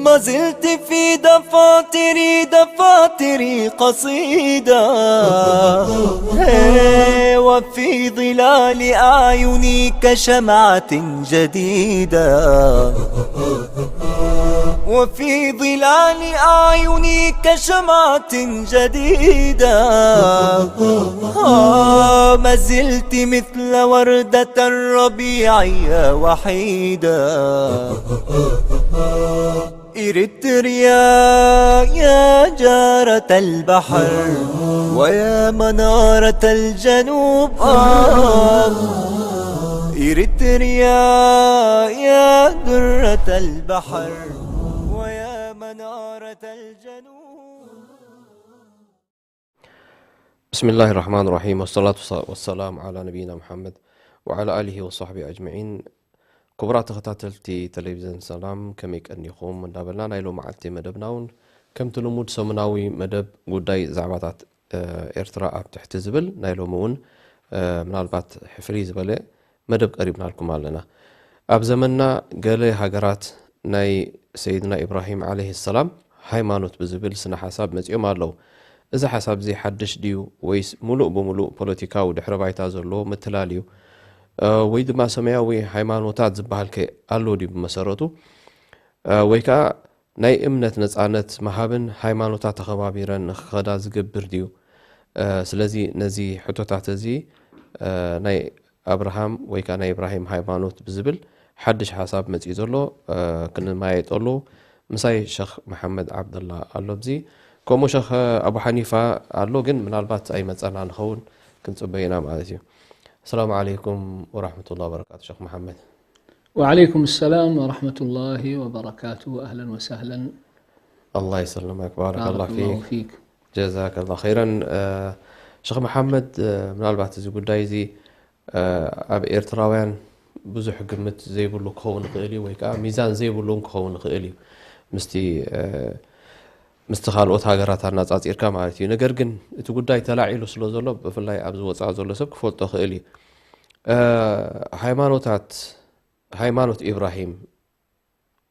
ما زلت في دفاتري، دفاتري قصيدة، هي، وفي ظلال أعيني كشمعة جديدة، وفي ظلال أعيني كشمعة جديدة. آه، ما زلت مثل وردة الربيع يا وحيدة. إريتريا يا جارة البحر ويا منارة الجنوب، آه. إريتريا يا درة البحر ويا منارة الجنوب. بسم الله الرحمن الرحيم، والصلاة والسلام على نبينا محمد وعلى آله وصحبه أجمعين. ክቡራት ተኸታተልቲ ቴሌቪዝን ሰላም፣ ከመይ ቀኒኹም እንዳበልና፣ ናይ ሎመዓልቲ መደብና እውን ከምቲ ልሙድ ሰሙናዊ መደብ ጉዳይ ዛዕባታት ኤርትራ ኣብ ትሕቲ ዝብል ናይ ሎሚ እውን ምናልባት ሕፍሪ ዝበለ መደብ ቀሪብናልኩም ኣለና። ኣብ ዘመንና ገለ ሃገራት ናይ ሰይድና ኢብራሂም ዓለይሂ ሰላም ሃይማኖት ብዝብል ስነ ሓሳብ መጺኦም ኣለዉ። እዚ ሓሳብ እዚ ሓድሽ ድዩ ወይስ ሙሉእ ብሙሉእ ፖለቲካዊ ድሕረ ባይታ ዘለዎ ምትላል እዩ? ወይ ድማ ሰማያዊ ሃይማኖታት ዝበሃል ከ ኣሎ ድዩ ብመሰረቱ? ወይ ከኣ ናይ እምነት ነጻነት ምሃብን ሃይማኖታት ተኸባቢረን ንኽኸዳ ዝገብር ድዩ? ስለዚ ነዚ ሕቶታት እዚ ናይ ኣብርሃም ወይ ከኣ ናይ ኢብራሂም ሃይማኖት ብዝብል ሓድሽ ሓሳብ መጺኡ ዘሎ ክንመያየጠሉ ምሳይ ሸኽ መሓመድ ዓብደላ ኣሎ ኣብዚ። ከምኡ ሸኽ ኣቡ ሓኒፋ ኣሎ፣ ግን ምናልባት ኣይመጸና ንኸውን ክንጽበ ኢና ማለት እዩ። السلام عليكم ورحمة الله وبركاته شيخ محمد. وعليكم السلام ورحمة الله وبركاته. أهلا وسهلا. الله يسلمك، بارك الله فيك. جزاك الله خيرا. ሸኽ መሓመድ፣ ምናልባት እዚ ጉዳይ እዚ ኣብ ኤርትራውያን ብዙሕ ግምት ዘይብሉ ክኸውን ይኽእል እዩ፣ ወይ ከዓ ሚዛን ዘይብሉ እውን ክኸውን ይኽእል እዩ ምስቲ ምስቲ ካልኦት ሃገራት ኣነጻጺርካ ማለት እዩ። ነገር ግን እቲ ጉዳይ ተላዒሉ ስለ ዘሎ ብፍላይ ኣብዚ ወጻኢ ዘሎ ሰብ ክፈልጦ ክእል እዩ። ሃይማኖታት ሃይማኖት ኢብራሂም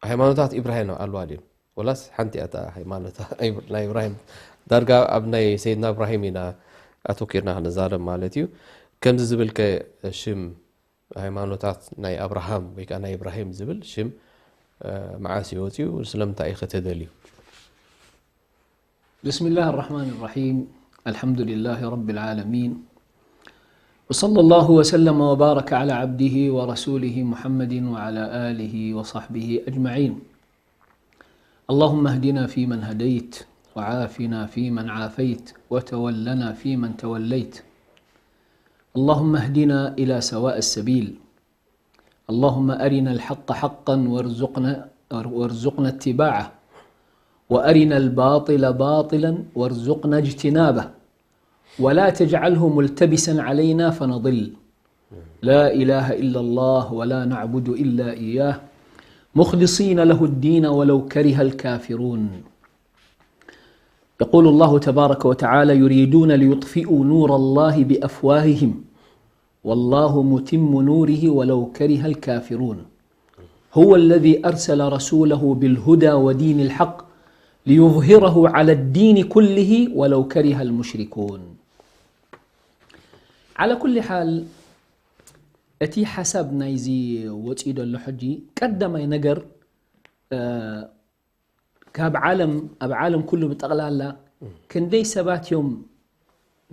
ሃይማኖታት ኢብራሂም ኣለዋ ድዮም? ወላስ ሓንቲ እያ እታ ሃይማኖት ናይ ኢብራሂም? ዳርጋ ኣብ ናይ ሰይድና ኢብራሂም ኢና ኣተኪርና ክንዛረብ ማለት እዩ። ከምዚ ዝብል ከ ሽም ሃይማኖታት ናይ ኣብርሃም ወይ ከዓ ናይ ኢብራሂም ዝብል ሽም መዓስ እዩ ወፂኡ? ስለምንታይ እዩ ከተደልዩ? بسم الله الرحمن الرحيم. الحمد لله رب العالمين. وصلى الله وسلم وبارك على عبده ورسوله محمد وعلى آله وصحبه أجمعين. اللهم اهدنا فيمن هديت، وعافنا فيمن عافيت، وتولنا فيمن توليت. اللهم اهدنا إلى سواء السبيل. اللهم أرنا الحق حقا وارزقنا، وارزقنا اتباعه، وأرنا الباطل باطلا وارزقنا اجتنابه، ولا تجعله ملتبسا علينا فنضل. لا إله إلا الله ولا نعبد إلا إياه مخلصين له الدين ولو كره الكافرون. يقول الله تبارك وتعالى: يريدون ليطفئوا نور الله بأفواههم والله متم نوره ولو كره الكافرون. هو الذي أرسل رسوله بالهدى ودين الحق ليظهره على الدين كله ولو كره المشركون. على كل حال، እቲ ሓሳብ ናይዚ ወፂኡ ዘሎ ሕጂ ቀዳማይ ነገር ካብ ዓለም ኣብ ዓለም ኩሉ ብጠቕላላ ክንደይ ሰባት እዮም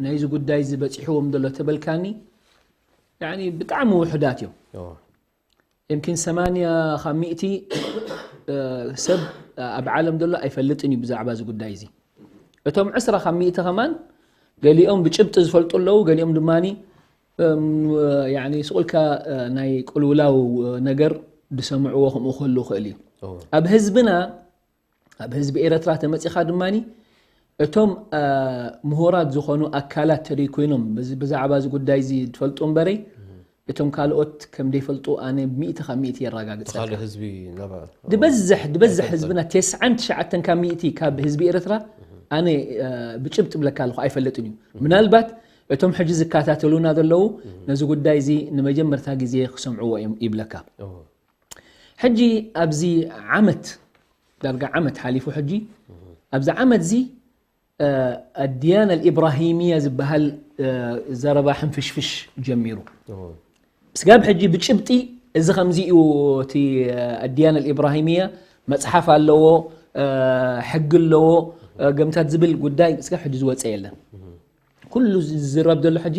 ናይዚ ጉዳይ እዚ በፂሕዎም ዘሎ ተበልካኒ፣ ያኒ ብጣዕሚ ውሑዳት እዮም። يمكن ሰማንያ ካብ ሚእቲ ሰብ ኣብ ዓለም ዘሎ ኣይፈልጥን እዩ ብዛዕባ እዚ ጉዳይ እዚ። እቶም ዕስራ ካብ ሚእቲ ከማን ገሊኦም ብጭብጢ ዝፈልጡ ኣለዉ፣ ገሊኦም ድማ ያኒ ስቑልካ ናይ ቅልውላው ነገር ዝሰምዕዎ ከምኡ ክህሉ ይኽእል እዩ። ኣብ ህዝብና ኣብ ህዝቢ ኤረትራ ተመጺኻ ድማ እቶም ምሁራት ዝኾኑ ኣካላት ተደይ ኮይኖም ብዛዕባ እዚ ጉዳይ እዚ ዝፈልጡ እምበረይ እቶም ካልኦት ከም ዘይፈልጡ ኣነ ሚእቲ ካብ ሚእቲ የረጋግጸካ። ካልእ ህዝቢ ነባ ዝበዝሕ ዝበዝሕ ህዝብና ተስዓን ትሽዓተን ካብ ሚእቲ ካብ ህዝቢ ኤርትራ ኣነ እ፣ ብጭብጥ ብለካ ኣለኹ ኣይፈልጥን እዩ። ምናልባት እቶም ሕጂ ዝከታተሉና ዘለዉ ነዚ ጉዳይ እዚ ንመጀመርታ ግዜ ክሰምዕዎ እዮም ይብለካ። ሕጂ ኣብዚ ዓመት ዳርጋ ዓመት ሓሊፉ ሕጂ ኣብዚ ዓመት እዚ ኣድያና ኢብራሂምያ ዝበሃል ዘረባ ሕንፍሽፍሽ ጀሚሩ። ስጋብ ሕጂ ብጭብጢ እዚ ከምዚ እዩ እቲ ኣድያና ኢብራሂምያ መፅሓፍ ኣለዎ ሕጊ ኣለዎ ገምታት ዝብል ጉዳይ ስጋብ ሕጂ ዝወፀ የለን። ኩሉ ዝዝረብ ዘሎ ሕጂ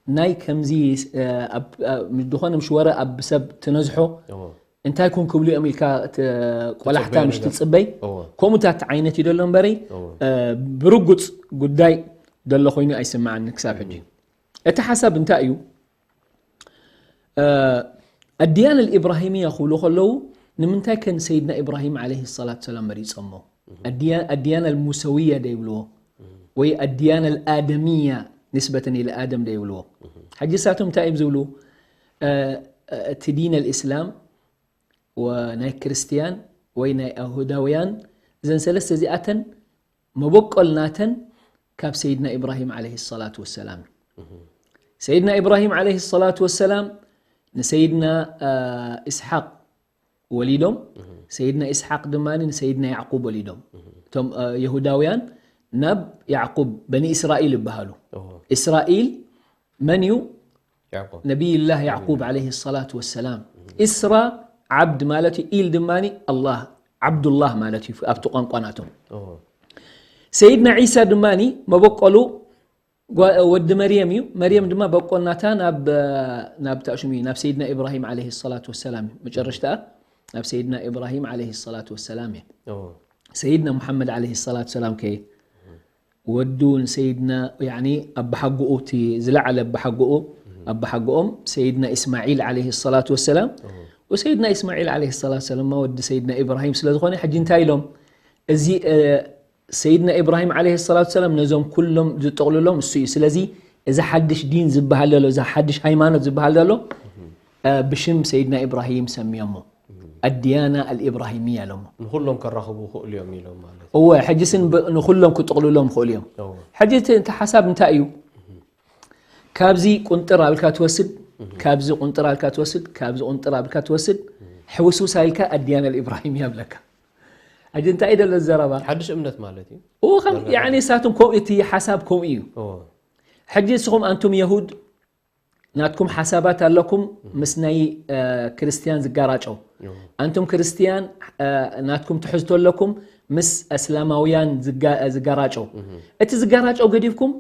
ናይ ከምዚ ዝኾነ ምሽ ወረ ኣብ ሰብ ትነዝሖ እንታይ ኮን ክብሉ እዮም ኢልካ ቆላሕታ ምሽ ትፅበይ። ከምኡታት ዓይነት እዩ ዘሎ እምበረይ ብርጉፅ ጉዳይ ዘሎ ኮይኑ ኣይስማዓኒ ክሳብ ሕጂ። እቲ ሓሳብ እንታይ እዩ? ኣድያን الإبراهيمية ክብሉ ከለዉ ንምንታይ ከ ንሰይድና ኢብራሂም عليه الصلاة والسلام መሪፆሞ? ኣድያን الموسوية ዶ ይብልዎ ወይ ኣድያን الآدمية نسبة إلى آدم ዶ ይብልዎ? ሕጂ እሳቶም እንታይ እዮም ዝብሉ? እቲ ዲን الإسلام ናይ ክርስትያን ወይ ናይ ኣይሁዳውያን እዘን ሰለስተ እዚኣተን መበቆል ናተን ካብ ሰይድና ኢብራሂም عليه الصلاة والسلام እዩ። ሰይድና ኢብራሂም عليه الصلاة والسلام ንሰይድና ኢስሓቅ ወሊዶም፣ ሰይድና ኢስሓቅ ድማ ንሰይድና ያዕቁብ ወሊዶም። እቶም የሁዳውያን ናብ ያዕቁብ በኒ እስራኤል ይበሃሉ። እስራኤል መን እዩ? ነቢይላህ ያዕቁብ عليه الصلاة والسلام። ኢስራ ዓብድ ማለት እዩ። ኢል ድማ ኣላህ ዓብዱላህ ማለት እዩ ኣብቲ ቋንቋ ናቶም። ሰይድና ዒሳ ድማ መበቆሉ ወዲ መርየም እዩ። መርየም ድማ በቆልናታ ናብ ናብ ታሽሙ እዩ ናብ ሰይድና ኢብራሂም عليه الصلاة والسلام እዩ። መጨረሽታ ናብ ሰይድና ኢብራሂም عليه الصلاة والسلام እዩ። ሰይድና ሙሐመድ عليه الصلاة والسلام ከ ወዱ ንሰይድና ያኒ ኣባሓጎኡ እቲ ዝለዓለ ኣባሓጎኡ ኣባሓጎኦም ሰይድና ኢስማዒል عليه الصلاة والسلام። ወሰይድና ኢስማዒል عليه الصلاة والسلام ወዲ ሰይድና ኢብራሂም ስለ ዝኾነ ሕጂ እንታይ ኢሎም እዚ ሰይድና ኢብራሂም عليه الصلاة والسلام ነዞም ኩሎም ዝጠቕልሎም እሱ እዩ። ስለዚ እዚ ሓድሽ ዲን ዝበሃል ዘሎ እዚ ሓድሽ ሃይማኖት ዝበሃል ዘሎ ብሽም ሰይድና ኢብራሂም ሰሚዮሞ ኣድያና الإبراهيمية ኢሎሞ። ንኩሎም ከራኽቡ ክእሉ እዮም ኢሎም ማለት እወ ሕጂ ስን ንኩሎም ክጥቕልሎም ክእሉ እዮም። ሕጂ እቲ ሓሳብ እንታይ እዩ? ካብዚ ቁንጥር ኣብልካ ትወስድ፣ ካብዚ ቁንጥር ኣብልካ ትወስድ፣ ካብዚ ቁንጥር ኣብልካ ትወስድ፣ ሕውስውስ ኢልካ ኣድያና الإبراهيمية ይብለካ። ሕጂ እንታይ እዩ ዘሎ ዘረባ? ሓድሽ እምነት ማለት እዩ። እዎ ከም ያኒ እሳቶም ከምኡ እቲ ሓሳብ ከምኡ እዩ። ሕጂ እስኹም ኣንቱም የሁድ ናትኩም ሓሳባት ኣለኩም ምስ ናይ ክርስትያን ዝጋራጨው። ኣንቱም ክርስትያን ናትኩም ትሕዝቶ ኣለኩም ምስ እስላማውያን ዝጋራጨው። እቲ ዝጋራጨው ገዲፍኩም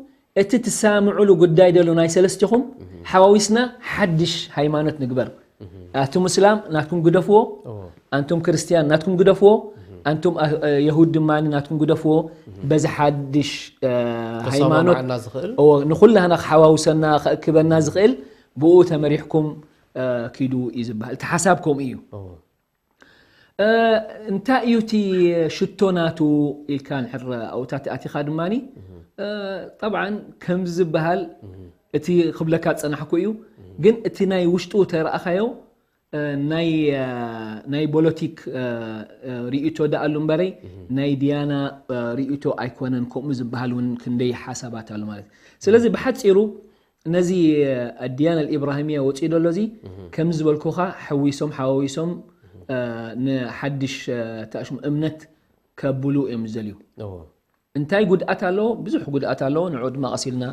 እቲ ትሳምዑሉ ጉዳይ ደሎ ናይ ሰለስቲኹም ሓዋዊስና ሓድሽ ሃይማኖት ንግበር። ኣቱም እስላም ናትኩም ግደፍዎ፣ ኣንቱም ክርስትያን ናትኩም ግደፍዎ፣ ኣንቱም የሁድ ድማ ናትኩም ግደፍዎ። በዚ ሓድሽ ሃይማኖት ንኩላህና ክሓዋውሰና ከእክበና ዝኽእል ብኡ ተመሪሕኩም ኪዱ እዩ ዝበሃል። እቲ ሓሳብ ከምኡ እዩ። እንታይ እዩ እቲ ሽቶ ናቱ ኢልካ ንሕር ኣውታት ኣቲኻ ድማ ጠብዓን ከምዚ ዝበሃል እቲ ክብለካ ዝፀናሕኩ እዩ። ግን እቲ ናይ ውሽጡ ተረኣኻዮ ናይ ናይ ቦለቲክ ርእቶ ደኣሉ እምበረይ ናይ ድያና ርእቶ ኣይኮነን። ከምኡ ዝበሃል እውን ክንደይ ሓሳባት ኣሎ ማለት። ስለዚ ብሓፂሩ ነዚ ኣድያን ኣልኢብራሂምያ ወፂኡ ደሎ እዚ ከም ዝበልኩኻ ሕዊሶም ሓዋዊሶም ንሓድሽ ተኣሽሙ እምነት ከብሉ እዮም ዝደልዩ። እንታይ ጉድኣት ኣለዎ? ብዙሕ ጉድኣት ኣለዎ። ንዑ ድማ ቀሲልና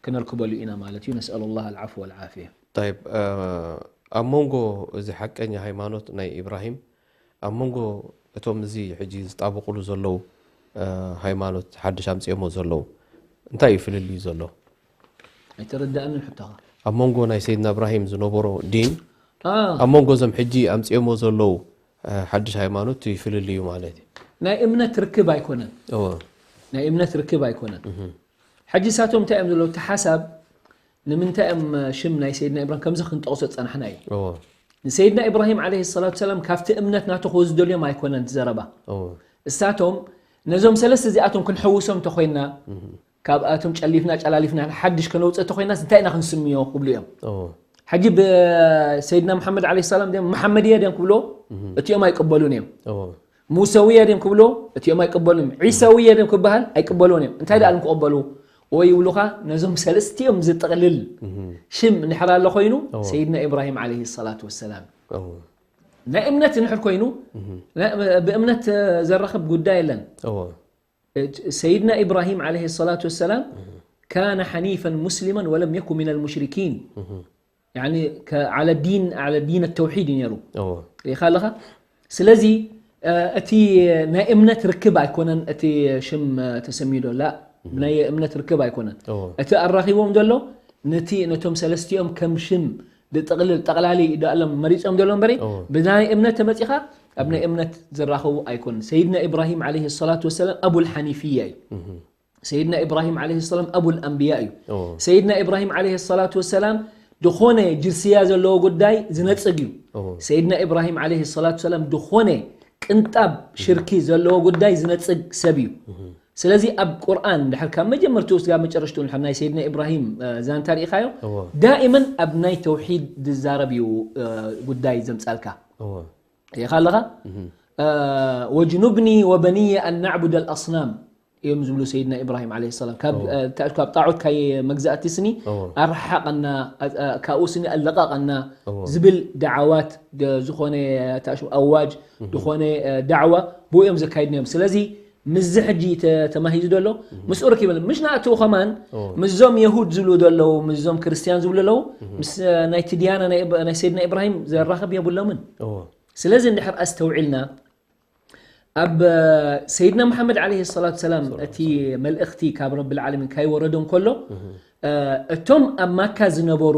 ክነርክበሉ ኢና ማለት እዩ። ነስኣሉ ላህ ኣልዓፍወ ወልዓፍየ። ጠይብ፣ ኣብ መንጎ እዚ ሓቀኛ ሃይማኖት ናይ ኢብራሂም ኣብ መንጎ እቶም እዚ ሕጂ ዝጣበቑሉ ዘለዉ ሃይማኖት ሓድሽ ኣምፅኦሞ ዘለዉ እንታይ እዩ ፍልልዩ ዘሎ? ኣይተረዳእንን ሕቶኻ። ኣብ መንጎ ናይ ሰይድና እብራሂም ዝነበሮ ዲን ኣብ መንጎ እዞም ሕጂ ኣምፅኦሞ ዘለዉ ሓድሽ ሃይማኖት እዩ ፍልልዩ ማለት እዩ። ናይ እምነት ርክብ ኣይኮነን። ናይ እምነት ርክብ ኣይኮነን። ሕጂ ሳቶም እንታይ እዮም ዘለዉ? እቲ ሓሳብ ንምንታይ እዮም ሽም ናይ ሰይድና ኢብራሂም ከምዚ ክንጠቕሶ ዝፀናሕና እዩ። ንሰይድና ኢብራሂም ዓለይሂ ሰላቱ ሰላም ካብቲ እምነት ናቱ ክወስደልዮም ኣይኮነን እቲ ዘረባ። እሳቶም ነዞም ሰለስተ እዚኣቶም ክንሕውሶም እንተኮይና ካብኣቶም ጨሊፍና ጨላሊፍና ሓድሽ ከነውፅእ እንተኮይናስ እንታይ ኢና ክንስምዮ ክብሉ እዮም። ሕጂ ብሰይድና መሓመድ ዓለይሂ ሰላም ድዮም መሓመድያ ድዮም ክብሎ እቲኦም ኣይቅበሉን እዮም። ሙሰውያ ድዮም ክብሎ እቲኦም ኣይቅበሉን እዮም። ዒሰውያ ድዮም ክበሃል ኣይቅበሉን እዮም። እንታይ ደኣ ክቕበሉ? ወይ ይብሉኻ ነዞም ሰለስቲኦም ዝጥቕልል ሽም እንድሕር ኣሎ ኮይኑ ሰይድና ኢብራሂም ዓለይሂ ሰላቱ ወሰላም ናይ እምነት እንድሕር ኮይኑ ብእምነት ዘራኽብ ጉዳይ የለን። ሰይድና ኢብራሂም ዓለይሂ ሰላቱ ወሰላም ካነ ሓኒፈን ሙስሊመን ወለም የኩ ሚነል ሙሽሪኪን ዓለ ዲን ዓለ ዲን ተውሒድ እዩ ነይሩ። ሪኢኻ ኣለኻ። ስለዚ እቲ ናይ እምነት ርክብ ኣይኮነን እቲ ሽም ተሰሚዶ ላ ናይ እምነት ርክብ ኣይኮነን። እቲ ኣራኺቦም ዘሎ ነቲ ነቶም ሰለስቲኦም ከም ሽም ብጥቕልል ጠቕላሊ ደኣሎም መሪጾም ዘሎ እምበሪ ብናይ እምነት ተመጺኻ ኣብ ናይ እምነት ዝራኸቡ ኣይኮነን። ሰይድና ኢብራሂም ዓለይሂ ሰላቱ ወሰላም ኣቡል ሓኒፍያ እዩ። ሰይድና ኢብራሂም ዓለይሂ ሰላም ኣቡል ኣንብያ እዩ። ሰይድና ኢብራሂም ዓለይሂ ሰላቱ ወሰላም ዝኾነ ጅርስያ ዘለዎ ጉዳይ ዝነጽግ እዩ። ሰይድና ኢብራሂም ዓለይሂ ሰላቱ ወሰላም ዝኾነ ቅንጣብ ሽርኪ ዘለዎ ጉዳይ ዝነጽግ ሰብ እዩ። ስለዚ ኣብ ቁርኣን እንድሕር ካብ መጀመርትኡ ስጋብ መጨረሽትኡ እንድሕር ናይ ሰይድና ኢብራሂም ዛንታ ርኢኻዮ ዳኢመን ኣብ ናይ ተውሒድ ዝዛረብ እዩ። ጉዳይ ዘምጻልካ ሪኢኻ ኣለኻ። ወጅኑብኒ ወበንየ ኣን ናዕቡድ ኣልኣስናም እዮም ዝብሉ ሰይድና ኢብራሂም ዓለይሂ ሰላም። ካብ ጣዖት ካይ መግዛእቲ ስኒ ኣርሓቐና፣ ካብኡ ስኒ ኣለቐቐና ዝብል ደዓዋት ዝኾነ ኣዋጅ ዝኾነ ዳዕዋ ብኡ እዮም ዘካይዱ ነይሮም። ስለዚ ምስዚ ሕጂ ተማሂዙ ዘሎ ምስኡ ርኪብ ምሽ ንኣትኡ ከማን ምስዞም የሁድ ዝብሉ ዘለዉ ምስዞም ክርስትያን ዝብሉ ዘለዉ ምስ ናይቲ ድያና ናይ ሰይድና ኢብራሂም ዘራኽብ የብሎምን። ስለዚ እንድሕር ኣስተውዒልና ኣብ ሰይድና መሓመድ ዓለይሂ ሰላቱ ሰላም እቲ መልእኽቲ ካብ ረብል ዓለሚን ካይወረዶም ከሎ እቶም ኣብ ማካ ዝነበሩ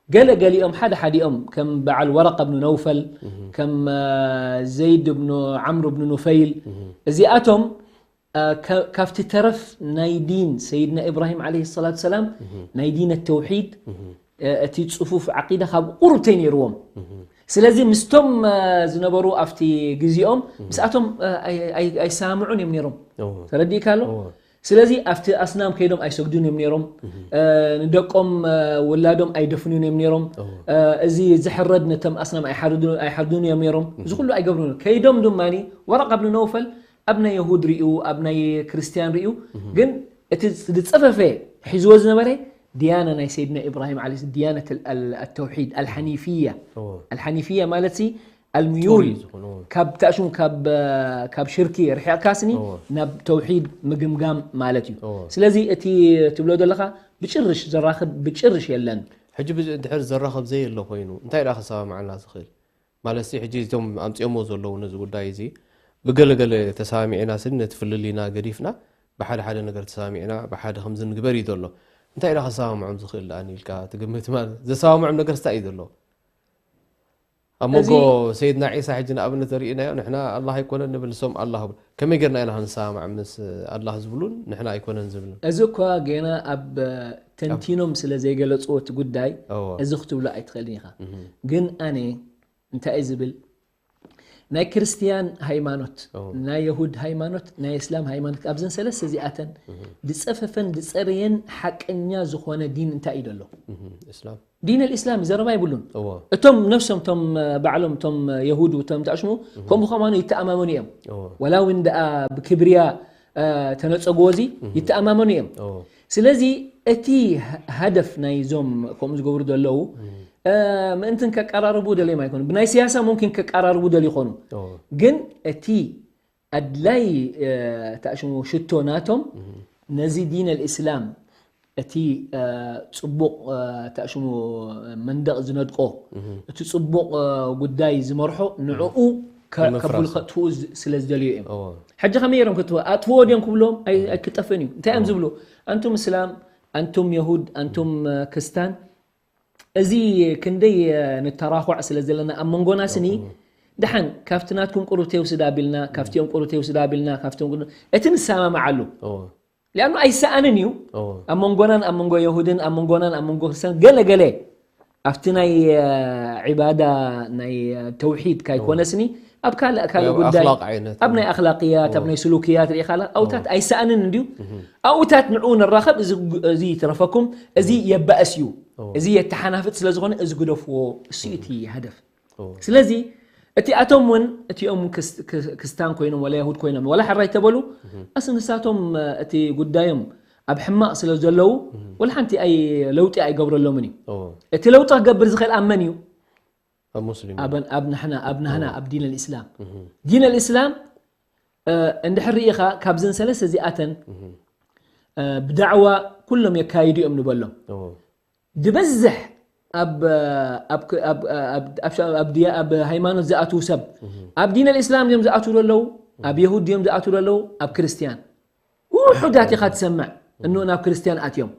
ገለ ገሊኦም ሓደ ሓዲኦም ከም በዓል ወረቀ ብኑ ነውፈል ከም ዘይድ ብኑ ዓምር ብኑ ኑፈይል እዚኣቶም ካብቲ ተረፍ ናይ ዲን ሰይድና ኢብራሂም ዓለይሂ ሰላቱ ሰላም ናይ ዲን ተውሒድ እቲ ፅፉፍ ዓቂዳ ካብ ቁሩብተይ ነይርዎም። ስለዚ ምስቶም ዝነበሩ ኣብቲ ግዜኦም ምስኣቶም ኣይሰማምዑን እዮም ነይሮም። ተረዲእካ ኣሎ። ስለዚ ኣብቲ ኣስናም ከይዶም ኣይሰግዱን እዮም ነይሮም። ንደቆም ውላዶም ኣይደፍኑን እዮም ነይሮም። እዚ ዝሕረድ ነቶም ኣስናም ኣይሓርዱን እዮም ነይሮም። እዚ ኩሉ ኣይገብሩን። ከይዶም ድማ ወረቃ ብን ነውፈል ኣብ ናይ የሁድ ርዩ ኣብ ናይ ክርስትያን ርዩ ግን እቲ ዝፀፈፈ ሒዝዎ ዝነበረ ድያነ ናይ ሰይድና ኢብራሂም ዓለ ድያነት ኣተውሒድ ኣልሓኒፍያ። ኣልሓኒፍያ ማለት ሲ ኣልምዩል ካብ ታእሹም ካብ ሽርኪ ርሒቕካ ስኒ ናብ ተውሒድ ምግምጋም ማለት እዩ። ስለዚ እቲ ትብሎ ዘለኻ ብጭርሽ ዘራኽብ ብጭርሽ የለን። ሕጂ ድሕር ዘራኽብ ዘየሎ ኮይኑ እንታይ ዳ ክሰማማዓልና ዝኽእል? ማለት ሕጂ እቶም ኣምፅኦሞ ዘለዉ ነዚ ጉዳይ እዚ ብገለገለ ተሰማሚዕና ስኒ ነቲ ፍልልይና ገዲፍና ብሓደ ሓደ ነገር ተሰማሚዕና ብሓደ ከምዚ ንግበር እዩ ዘሎ። እንታይ ኢላ ከሰማምዖም ዝኽእል ደኣ ኢልካ ትግምት? ማለት ዘሰማምዖም ነገር ስታይ እዩ ዘሎ? ኣብ መንጎ ሰይድና ዒሳ ሕጂ ንኣብነት ዘርእናዮ ንሕና ኣላህ ኣይኮነን ንብል፣ ንሶም ኣላህ ብ-፣ ከመይ ጌርና ኢና ክንሰማማዕ ምስ ኣላህ ዝብሉን ንሕና ኣይኮነን ዝብልን? እዚ እኳ ገና ኣብ ተንቲኖም ስለ ዘይገለጽዎ እቲ ጉዳይ እወ። እዚ ክትብሎ ኣይትኽእልን ኢኻ። እህ። ግን ኣነ እንታይ እየ ዝብል? ናይ ክርስትያን ሃይማኖት፣ ኦ። ናይ የሁድ ሃይማኖት፣ ናይ እስላም ሃይማኖት፣ ኣብዘን ሰለስተ እዚኣተን እህ። ዝጸፈፈን ዝጸረየን ሓቀኛ ዝኾነ ዲን እንታይ እዩ ዘሎ? እህ፣ እስላም። ዲን ኣልእስላም ዘረባ ይብሉን። እወ። እቶም ነፍሶም፣ እቶም፣ እ፣ ባዕሎም፣ እቶም፣ እ፣ የሁድ፣ እቶም ተኣሽሙ፣ እህ። ከምኡ ከማኑ ይተኣማመኑ እዮም። እወ። ወላ እውን ደኣ ብክብርያ፣ እ፣ ተነጸግዎ እዚ እህ። ይተኣማመኑ እዮም። እወ። ስለዚ እቲ ሃ-፣ ሃደፍ ናይዞም ከምኡ ዝገብሩ ዘለዉ፣ እህ። እ፣ ምእንትን ከቀራርቡ ደልዮም ኣይኮኑ። ብናይ ስያሳ ሙምኪን ከቀራርቡ ደልዩ ይኾኑ። እወ። ግን እቲ ኣድላይ፣ እ፣ ተኣሽሙ ሽቶ ናቶም እህ። ነዚ ዲን ኣልእስላም እቲ፣ እ፣ ጽቡቕ፣ እ፣ ተኣሽሙ መንደቕ ዝነድቆ፣ እህ። እቲ ጽቡቕ፣ እ፣ ጉዳይ ዝመርሖ ንዕኡ ከ-፣ ንምፍራስ። ከብሉ ከጥፍኡ ዝ-፣ ስለ ዝደልዩ እዮም። እወ። ሕጂ ከመይ ገይሮም ክትፍኡ? ኣጥፍዎ ድዮም ክብሎም? ኣይ-፣ እህ። ኣይክጠፍእን እዩ። እንታይ እዮም እወ። ዝብሉ? ኣንቱም እስላም፣ ኣንቱም የሁድ፣ ኣንቱም፣ እ፣ ክስታን፣ እዚ ክንደይ፣ እ፣ ንተራኹዕ ስለ ዘለና ኣብ መንጎና ስኒ፣ እወ። ደሓን ካብቲ ናትኩም ቁሩብ ተይውስድ ኣቢልና፣ ካብቲኦም ቁሩብ ተይውስድ ኣቢልና፣ ካብቲኦም ቁሩብ፣ እቲ ንሰማማዓሉ። እወ። ሊኣኑ ኣይሰኣንን እዩ። እወ። ኣብ መንጎናን ኣብ መንጎ የሁድን ኣብ መንጎናን ኣብ መንጎ ክርስትያን ገለ ገለ ኣብቲ ናይ፣ እ፣ ዒባዳ ናይ፣ እ፣ ተውሒድ ካይኮነ እወ። ስኒ ኣብ ካልእ ካልእ ኣብ ጉዳይ ኣኽላቕ ዓይነት። ኣብ ናይ ኣኽላቅያት ኣብ እወ። ናይ ስሉክያት ርኢኻ ኣላ ኣውታት እወ። ኣይሰኣንን እንድዩ። እህ። ኣውታት ንዕኡ ንራኸብ እዚ፣ እዚ ይትረፈኩም እዚ እህ። የባእስ እዩ። እዚ የተሓናፍጥ ስለ ዝኾነ እዚ ግደፍዎ፣ እሱ እቲ ሃደፍ። ስለዚ እቲኣቶም እውን እቲኦም እውን ክስ- ክ- ክስታን ኮይኖም ወላ የሁድ ኮይኖም ወላ ሕራይ ተበሉ፣ ኣስ ንሳቶም እቲ ጉዳዮም ኣብ ሕማቕ ስለ ዘለዉ ወላ ሓንቲ ኣይ ለውጢ ኣይገብረሎምን እዩ። እቲ ለውጢ ክገብር ዝኽእል ኣብ መን እዩ? ኣብ ሙስሊም ኣብ ኣብ ንሕና ኣብ ናህና ኣብ ዲን ኣልእስላም ዲን ኣልእስላም እንድሕር ርኢኻ ካብዘን ሰለስተ እዚኣተን ብዳዕዋ ኩሎም የካይዱ እዮም ንበሎም። ዝበዝሕ ኣብ ኣብ ኣብ ኣብ ኣብ ዲያ- ኣብ ሃይማኖት ዝኣትዉ ሰብ ኣብ ዲን ኣልእስላም እዮም ዝኣትዉ ዘለዉ፣ ኣብ የሁድ እዮም ዝኣትዉ ዘለዉ፣ ኣብ ክርስትያን ውሑዳት ኢኻ ትሰምዕ። እኖ ናብ ክርስትያን ኣትዮም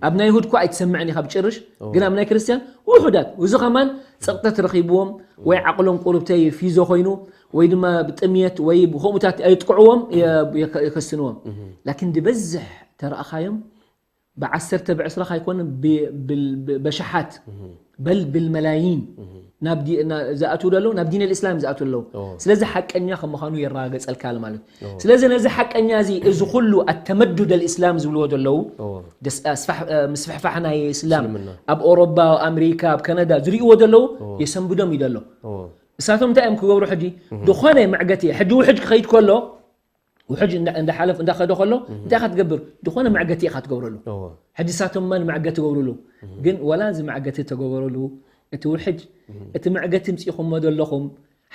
ኣብ ናይ ይሁድ እኳ ኣይትሰምዕን ኢኻ ብጭርሽ፣ ግን ኣብ ናይ ክርስትያን ውሑዳት። እዚ ከማን ጸቕጠት ረኺብዎም ወይ ዓቕሎም ቁሩብተይ ፊዞ ኮይኑ ወይ ድማ ብጥምየት ወይ ብከምኡታት የጥቅዕዎም፣ የ- የከ- የከስንዎም። ላኪን ዝበዝሕ ተረኣኻዮም ብዓሰርተ ብዕስራ ካይኮነ ብ- ብል- ብ- በሽሓት በል ብልመላይን ናብ ዲ- ና- ዝኣትዉ ዘለዉ ናብ ዲን ኣልእስላም ዝኣትዉ ኣለዉ። ስለዚ ሓቀኛ ከም ምዃኑ የረጋገጸልካ ኣሎ ማለት እዩ። ስለዚ ነዚ ሓቀኛ እዚ እዚ ኩሉ ኣተመዱድ ኣልእስላም ዝብልዎ ዘለዉ ደስ- ኣስፋሕ- እ፣ ምስፍሕፋሕ ናይ እስላም እስልምና። ኣብ ኦሮባ ኣብ ኣሜሪካ ኣብ ካናዳ ዝርእይዎ ዘለዉ የሰንብዶም እዩ ዘሎ። እሳቶም እንታይ እዮም ክገብሩ ሕጂ ዝኾነ መዕገቲ ሕጂ ውሕጅ ክኸይድ ከሎ ውሕጅ እንዳ- እንዳሓለፍ እንዳኸደ ከሎ እንታይ ኢኻ ትገብር ዝኾነ መዕገቲ ኢኻ ትገብረሉ። ሕጂ እሳቶም ማ ንመዕገቲ ይገብሩሉ ግን ወላ እዚ መዕገቲ ተገበረሉ እቲ ውሕጅ እቲ መዕገቲ ምፅኢኹሞ ዘለኹም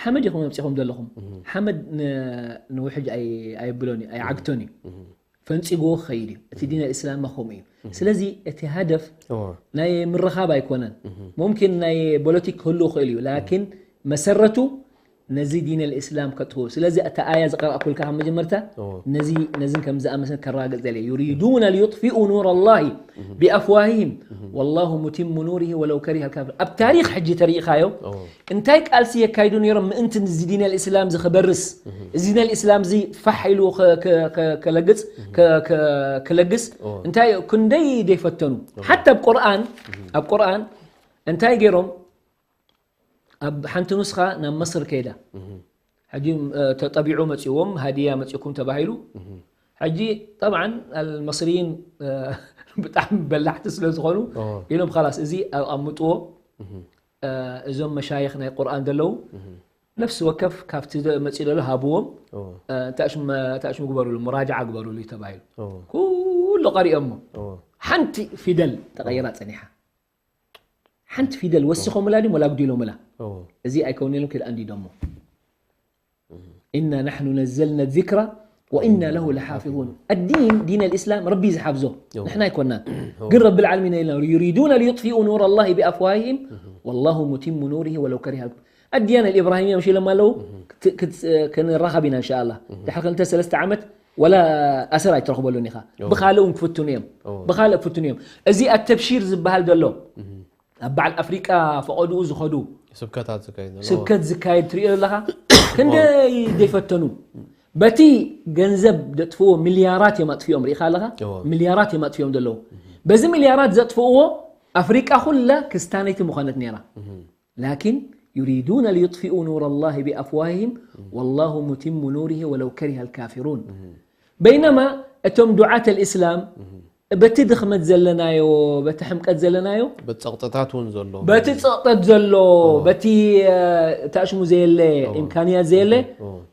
ሓመድ ኢኹም ኣምፂኹም ዘለኹም ሓመድ ን- ንውሕጅ ኣይ- ኣየብሎን እዩ ኣይዓግቶን እዩ ፈንፂግዎ ክኸይድ እዩ። እቲ ዲን ኣልእስላም ከምኡ እዩ። ስለዚ እቲ ሃደፍ ናይ ምርኻብ ኣይኮነን። ሙምኪን ናይ ፖለቲክ ክህሉ ይኽእል እዩ ላኪን መሰረቱ ነዚ ዲን ኣልእስላም ከጥፍኡ። ስለዚ እታ ኣያ ዝቀረእኩልካ ካብ መጀመርታ ነዚ ነዝን ከም ዝኣመሰል ከረጋግጽ ደልየ። يريدون ليطفئوا نور الله بأفواههم والله متم نوره ولو كره الكافرون። ኣብ ታሪኽ ሕጂ ተሪኢኻዮ እንታይ ቃልሲ የካይዱ ነይሮም ምእንቲ እዚ ዲን ኣልእስላም እዚ ክበርስ እዚ ዲን ኣልእስላም እዚ ፋሕ ኢሉ ከ- ከ- ከ- ከለግጽ ከ- ከ- ክለግስ እንታይ ክንደይ ደይፈተኑ ሓታ ኣብ ቁርኣን ኣብ ቁርኣን እንታይ ገይሮም ኣብ ሓንቲ ኑስኻ ናብ መስር ከይዳ ሕጂ ተጠቢዑ መፂዎም ሃዲያ መፂኩም ተባሂሉ ሕጂ ጠብዓን ኣልመስርይን ብጣዕሚ በላሕቲ ስለ ዝኾኑ ኢሎም ላስ እዚ ኣምጥዎ እዞም መሻይኽ ናይ ቁርኣን ዘለዉ ነፍሲ ወከፍ ካብቲ መፂኡ ዘሎ ሃብዎም እንታይ ሽሙ ግበሩሉ ሙራጃዓ ግበሩሉ እዩ ተባሂሉ ኩሉ ቀሪኦሞ ሓንቲ ፊደል ተቐይራ ፀኒሓ ሓንቲ ፊደል ወሲኾምላ ድም ወላ ኣጉዲሎምላ እዚ ኣይከውን ኢሎም ክልኣ እንዲዶሞ إنا نحن نزلنا الذكر وإنا له لحافظون الدين دين الإسلام ربي ዝሓፍዞ ንሕና ኣይኮናን ግን رب العالمين ኢልና يريدون ليطفئوا نور الله بأفواههم والله متم نوره ولو كره الكافرون ኣድያን الإبراهيمية مش ኢሎም ኣለዉ ክንራኸብ ኢና إن شاء الله ድሕሪ ክልተ ሰለስተ ዓመት ወላ ኣሰር ኣይትረኽበሉን ኢኻ ብኻልእ እውን ክፍትኑ እዮም ብኻልእ ክፍትኑ እዮም እዚ ኣተብሺር ዝበሃል ዘሎ ኣብ በዓል ኣፍሪቃ ፈቐድኡ ዝኸዱ ስብከታት ዝካየድ ዘሎ ስብከት ዝካየድ ትሪኦ ዘለኻ ክንደይ ዘይፈተኑ በቲ ገንዘብ ዘጥፍዎ ሚልያራት እዮም ኣጥፊኦም ርኢኻ ኣለኻ እዎ። ሚልያራት እዮም ኣጥፊኦም ዘለዉ በዚ ሚልያራት ዘጥፍእዎ ኣፍሪቃ ኩላ ክስታነይቲ ምኾነት ነይራ ላኪን يريدون ليطفئوا نور الله بأفواههم والله متم نوره ولو كره الكافرون በይነማ እቶም ዱዓት ኣልእስላም በቲ ድኽመት ዘለናዮ በቲ ሕምቀት ዘለናዮ በቲ ፀቕጥታት እውን ዘሎ በቲ ፀቕጠት ዘሎ በቲ ታሽሙ ዘየለ ኢምካንያት ዘየለ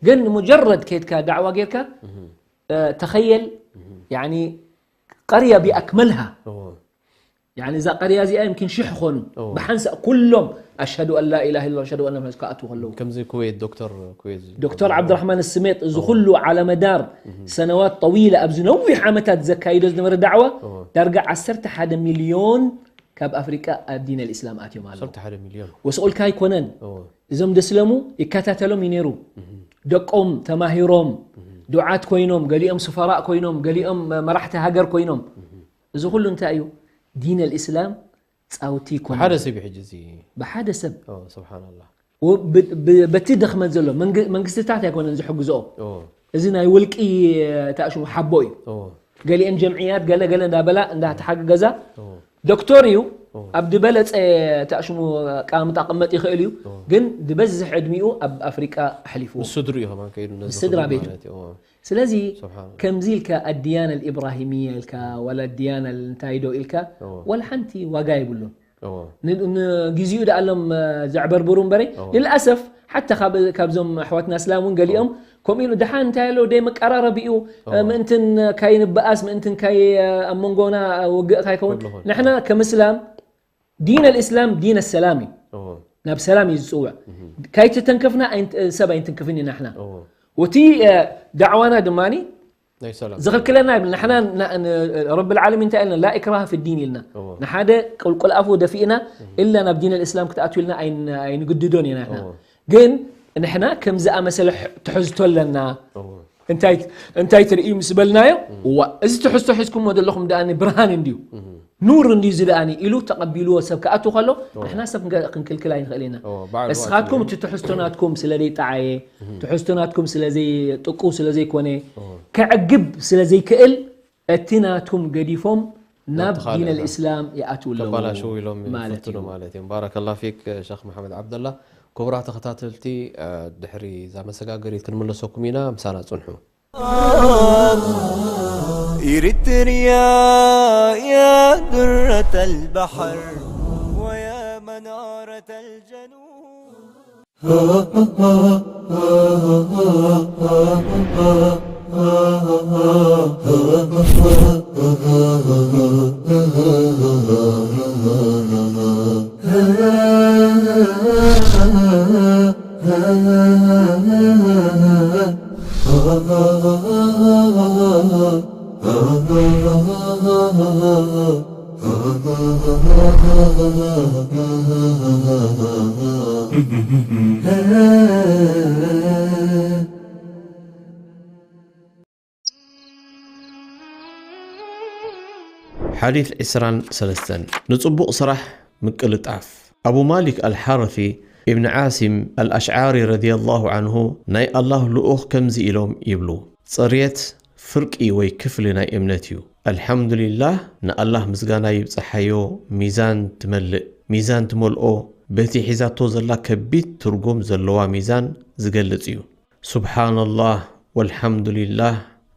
ግን ሙጀረድ ከይድካ ዳዕዋ ጌርካ ተኸየል ያኒ ቀርያ ቢኣክመልሃ እዎ። ያኒ እዛ ቀርያ እዚኣ يمكن ሽሕ ኾኑ እዎ። ብሓንሳእ ኩሎም أشهد أن لا إله إلا الله أشهد أن محمدا ክኣትዉ ከለዉ ከምዚ ኩዌት ዶክተር ኩዌት ዶክተር ዓብድራሕማን ስሜጥ እዚ ኩሉ ዓለመዳር ሰነዋት ጠዊለ ኣብዚ ነዊሕ ዓመታት ዘካይዶ ዝነበረ ዳዕዋ እዎ። ዳርጋ ዓሰርተ ሓደ ሚልዮን ካብ ኣፍሪቃ ኣብ ዲን ኣልእስላም ኣትዮም ኣለዉ ዓሰርተ ሓደ ሚልዮን ወስቑልካ ኣይኮነን እዎ። እዞም ደስለሙ ይከታተሎም እዩ ነይሩ ደቆም ተማሂሮም ዱዓት ኮይኖም ገሊኦም ስፈራእ ኮይኖም ገሊኦም መራሕቲ ሃገር ኮይኖም እዚ ኩሉ እንታይ እዩ ዲን ኣልእስላም ፃውቲ ይኮነ ሓደ ሰብ እዩ ሕጂ እዚ ብሓደ ሰብ ስብሓንላ ብ- ብ- በቲ ደኽመት ዘሎ መንግ- መንግስትታት ኣይኮነን ዝሕግዝኦ እዎ። እዚ ናይ ውልቂ ታሽሙ ሓቦ እዩ እዎ። ገሊአን ጀምዕያት ገለ ገለ እንዳበላ እንዳተሓገገዛ እዎ። ዶክተር እዩ ኣብ ዝበለጸ ተኣሽሙ ኣቀማምጣ ክቕመጥ ይኽእል እዩ። ግን ዝበዝሕ ዕድሚኡ ኣብ ኣፍሪቃ ኣሕሊፍዎ። ምስ ስድሪኡ ከማን ከይዱ ነዚ ምስ ስድራ ክብሉ ቤቱ። ማለት እዩ። እዎ። ስለዚ ስብሓን። ከምዚ ኢልካ ኣድያና ልኢብራሂምያ ኢልካ ዋላ ኣድያና እንታይ ዶ ኢልካ እዎ። ዋላ ሓንቲ ዋጋ የብሉን። እዎ። ን- ንግዚኡ ደኣሎም ዘዕበርብሩ እምበረይ እዎ። ልልኣሰፍ ሓታ ካብ- ካብዞም ኣሕዋትና እስላም እውን ገሊኦም ከምኡ ኢሉ ደሓን እንታይ ኣሎ ደይ መቀራረቢኡ እዎ። ምእንትን ካይንበኣስ ምእንትን ካይ ኣብ መንጎና ውግእ ካይከውን ክብሉ ኾን። ንሕና ከም እስላም ዲን ኣልእስላም ዲን ኣሰላም እዩ እዎ። ናብ ሰላም እዩ ዝፅውዕ ካይተተንከፍና ኣይንት- ሰብ ኣይንትንክፍን ኢና ንሕና እዎ። ወቲ ዳዕዋና ድማ ናይ ሰላም ዝኽልክለና ይብል ንሕና ና- ን- ረቢ ልዓለሚን እንታይ ኢልና ላ ኢክራሃ ፊ ዲን ኢልና እዎ። ንሓደ ቁልቁል ኣፉ ደፊእና ኢላ ናብ ዲን ኣልእስላም ክትኣትው ኢልና ኣይን- ኣይንግድዶን ኢና ንሕና እዎ። ግን ንሕና ከም ዝኣመሰለ ሕ- ትሕዝቶ ኣለና እዎ። እንታይ እንታይ ትርእዩ ምስ በልናዮ ዋ እዚ ትሕዝቶ ሒዝኩሞ ዘለኹም ደኣ ብርሃን እንድዩ ኑር እንድዩ እዚ ደኣ ኢሉ ተቐቢልዎ ሰብ ክኣቱ ከሎ ንሕና ሰብ ክንከ- ክንክልክል ኣይንኽእል ኢና እዎ፣ ባዕሉ እስኻትኩም ኣትዩ። እቲ ትሕዝቶ ናትኩም ስለ ዘይጠዓየ ትሕዝቶ ናትኩም ስለ ዘይጥቁ ስለ ዘይኮነ ከዕግብ ስለ ዘይክእል እቲ ናቱም ገዲፎም ናብ ናብቲ ካልእ ዲን ኣልእስላም ይኣትዉ ኣለዉ ከባላሽዉ ኢሎም ማለት ይፍትኑ እዩ። ማለት እዮም። ባረከላ ፊክ ሸኽ መሓመድ ዓብደላ። ክቡራት ተኸታተልቲ እ፣ ድሕሪ እዛ መሰጋገሪት ክንምለሰኩም ኢና፣ ምሳና ጽንሑ። إريتريا يا درة البحر ويا منارة الجنوب. ሓዲት ዕስራን ሰለስተን ንጽቡቕ ስራሕ ምቅልጣፍ። ኣቡ ማሊክ ኣልሓረፊ ኢብን ዓሲም ኣልኣሽዓሪ ረዲየላሁ ዓንሁ ናይ ኣላህ ልኡኽ ከምዚ ኢሎም ይብሉ፣ ጽርየት ፍርቂ ወይ ክፍሊ ናይ እምነት እዩ። ኣልሓምዱሊላህ ንኣላህ ምስጋና ይብጽሓዮ ሚዛን ትመልእ። ሚዛን ትመልኦ በቲ ሒዛቶ ዘላ ከቢድ ትርጉም ዘለዋ ሚዛን ዝገልጽ እዩ። ሱብሓነላህ ወልሓምዱሊላህ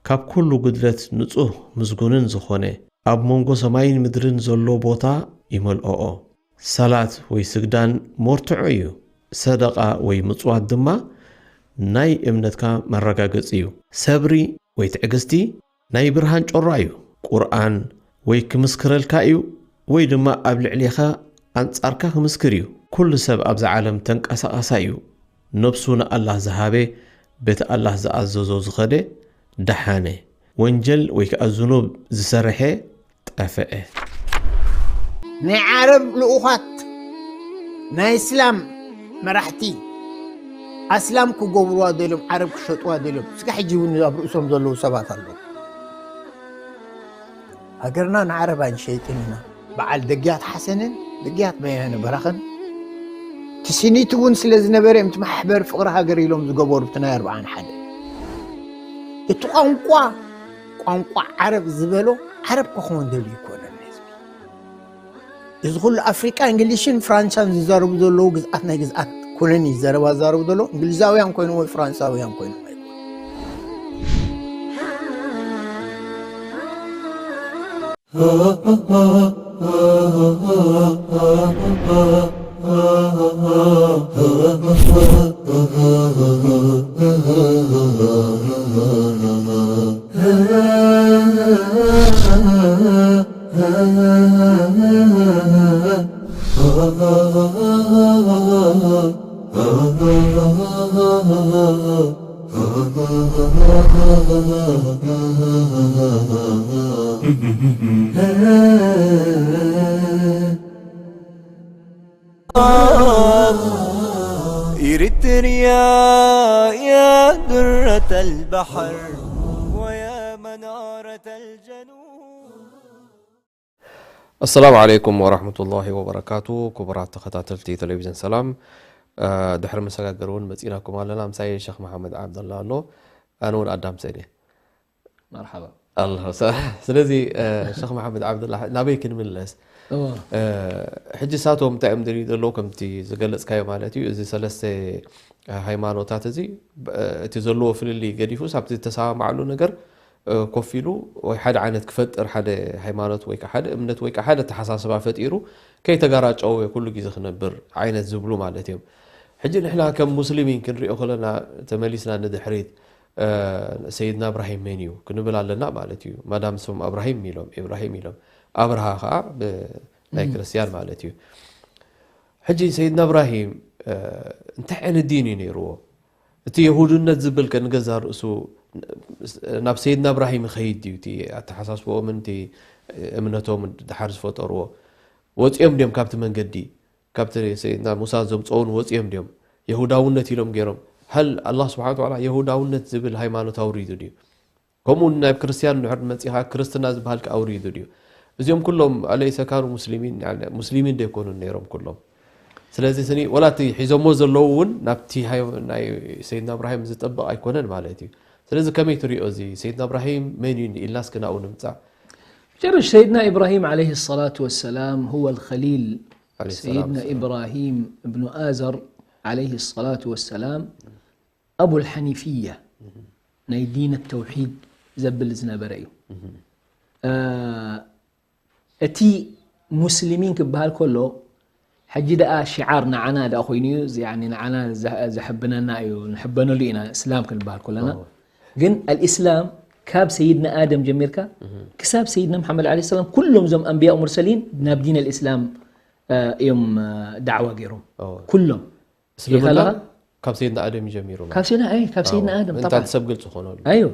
ካብ ኩሉ ጉድለት ንጹህ ምስጉንን ዝኾነ ኣብ መንጎ ሰማይን ምድርን ዘሎ ቦታ ይመልኦኦ። ሰላት ወይ ስግዳን መርትዖ እዩ። ሰደቓ ወይ ምጽዋት ድማ ናይ እምነትካ መረጋገጺ እዩ። ሰብሪ ወይ ትዕግስቲ ናይ ብርሃን ጮራ እዩ። ቁርኣን ወይ ክምስክረልካ እዩ ወይ ድማ ኣብ ልዕሌኻ ኣንጻርካ ክምስክር እዩ። ኩሉ ሰብ ኣብዛ ዓለም ተንቀሳቓሳይ እዩ። ነብሱ ንኣላህ ዝሃበ በቲ ኣላህ ዝኣዘዞ ዝኸደ ደሓነ። ወንጀል ወይ ከኣ ዝኑብ ዝሰርሐ ጠፍዐ። ናይ ዓረብ ልኡኻት ናይ እስላም መራሕቲ ኣስላም ክገብርዋ ደልዮም ዓረብ ክሸጥዋ ደልዮም እስካ ሕጂ እውን ኣብ ርእሶም ዘለዉ ሰባት ኣለዉ። ሃገርና ንዓረብ ኣይንሸይጥን ኢና። በዓል ደግያት ሓሰንን ደግያት በያነ በራኸን ትስኒት እውን ስለ ዝነበረ እዮም እቲ ማሕበር ፍቕሪ ሃገር ኢሎም ዝገበሩ እቲ ናይ ኣርብዓን ሓደ እቲ ቋንቋ ቋንቋ ዓረብ ዝበሎ ዓረብ ክኸውን ደልዩ ይኮነን ህዝቢ እዚ ኩሉ ኣፍሪቃ እንግሊሽን ፍራንሳን ዝዛረቡ ዘለዉ ግዝኣት ናይ ግዝኣት ኮሎኒ ዘረባ ዝዛረቡ ዘለዉ እንግሊዛውያን ኮይኖም ወይ ፍራንሳውያን ኮይኖም ኣይኮኑ إريتريا يا درة البحر ويا منارة الجنوب. ኣሰላሙ ዓለይኩም ወራህመቱላሂ ወበረካቱ። ክቡራት ተኸታተልቲ ቴሌቪዥን ሰላም፣ እ፣ ድሕሪ መሰጋገሪ እውን መፂናኩም ኣለና። ምሳይ ሸኽ መሓመድ ዓብደላ ኣሎ፣ ኣነ እውን ኣዳም ሰይድ እየ። መርሓባ። ኣላ፣ ሰ-፣ ስለዚ፣ እ፣ ሸኽ መሓመድ ዓብደላ፣ ናበይ ክንምለስ? ሕጂ ሳቶም እንታይ እዮም ድልዩ ዘለዉ ከምቲ ዝገለፅካዮ ማለት እዩ። እዚ ሰለስተ ሃይማኖታት እዚ እቲ ዘለዎ ፍልልይ ገዲፉስ ኣብቲ ዝተሰማማዕሉ ነገር ኮፍ ኢሉ ወይ ሓደ ዓይነት ክፈጥር ሓደ ሃይማኖት ወይ ሓደ እምነት ወይ ሓደ ተሓሳስባ ፈጢሩ ከይተጋራጨወ ኩሉ ግዜ ክነብር ዓይነት ዝብሉ ማለት እዮም። ሕጂ ንሕና ከም ሙስሊሚን ክንሪኦ ከለና ተመሊስና ንድሕሪት ሰይድና እብራሂም መን እዩ ክንብል ኣለና ማለት እዩ። ማዳም ስም እብራሂም ኢሎም ኢብራሂም ኢሎም ኣብርሃ ከዓ ናይ ክርስትያን ማለት እዩ። ሕጂ ሰይድና እብራሂም እንታይ ዓይነት ዲን እዩ ነይርዎ? እቲ የሁድነት ዝብል ከ ንገዛ ርእሱ ናብ ሰይድና እብራሂም ይኸይድ ድዩ? እቲ ኣተሓሳስቦኦምን እቲ እምነቶም ድሓር ዝፈጠርዎ ወፂኦም ድዮም ካብቲ መንገዲ? ካብቲ ሰይድና ሙሳ ዘምፀውን ወፂኦም ድዮም? የሁዳውነት ኢሎም ገይሮም። ሀል ኣላህ ስብሓን ተዓላ የሁዳውነት ዝብል ሃይማኖት ኣውሪዱ ድዩ? ከምኡ ናብ ክርስትያን ንድሕር መፂኻ ክርስትና ዝበሃል ኣውሪዱ ድዩ? እዚኦም ኩሎም ኣለይሰ ካኑ ሙስሊሚን ሙስሊሚን ዶ ኣይኮኑን ነይሮም ኩሎም? ስለዚ ስኒ ወላ እቲ ሒዞሞ ዘለዉ እውን ናብቲ ናይ ሰይድና እብራሂም ዝጠብቕ ኣይኮነን ማለት እዩ። ስለዚ ከመይ ትሪኦ እዚ ሰይድና እብራሂም መን እዩ ኢልና እስኪ ናብኡ ንምፃእ። ጨርሽ ሰይድና ኢብራሂም ዓለይሂ ሰላቱ ወሰላም هو الخليل ሰይድና ኢብራሂም እብኑ ኣዘር ዓለይሂ ሰላቱ ወሰላም ኣቡል ሓኒፍያ ናይ ዲን ተውሒድ ዘብል ዝነበረ እዩ። እቲ ሙስሊሚን ክበሃል ከሎ ሕጂ ደኣ ሽዓር ንዓና ደኣ ኮይኑ እዩ፣ ንዓና ዘሕብነና እዩ፣ ንሕበነሉ ኢና እስላም ክንበሃል ከለና። ግን ኣልእስላም ካብ ሰይድና ኣደም ጀሚርካ ክሳብ ሰይድና መሓመድ ዓለይሂ ሰላም ኩሎም እዞም ኣንብያ ሙርሰሊን ናብ ዲን ኣልእስላም እዮም ዳዕዋ ገይሮም ኩሎም። እስልምና ካብ ሰይድና ኣደም እዩ ጀሚሩ። ካብ ሰይድና ኣይ ካብ ሰይድና ኣደም እንታ ሰብ ግልጽ ኾነሉ። ኣዩ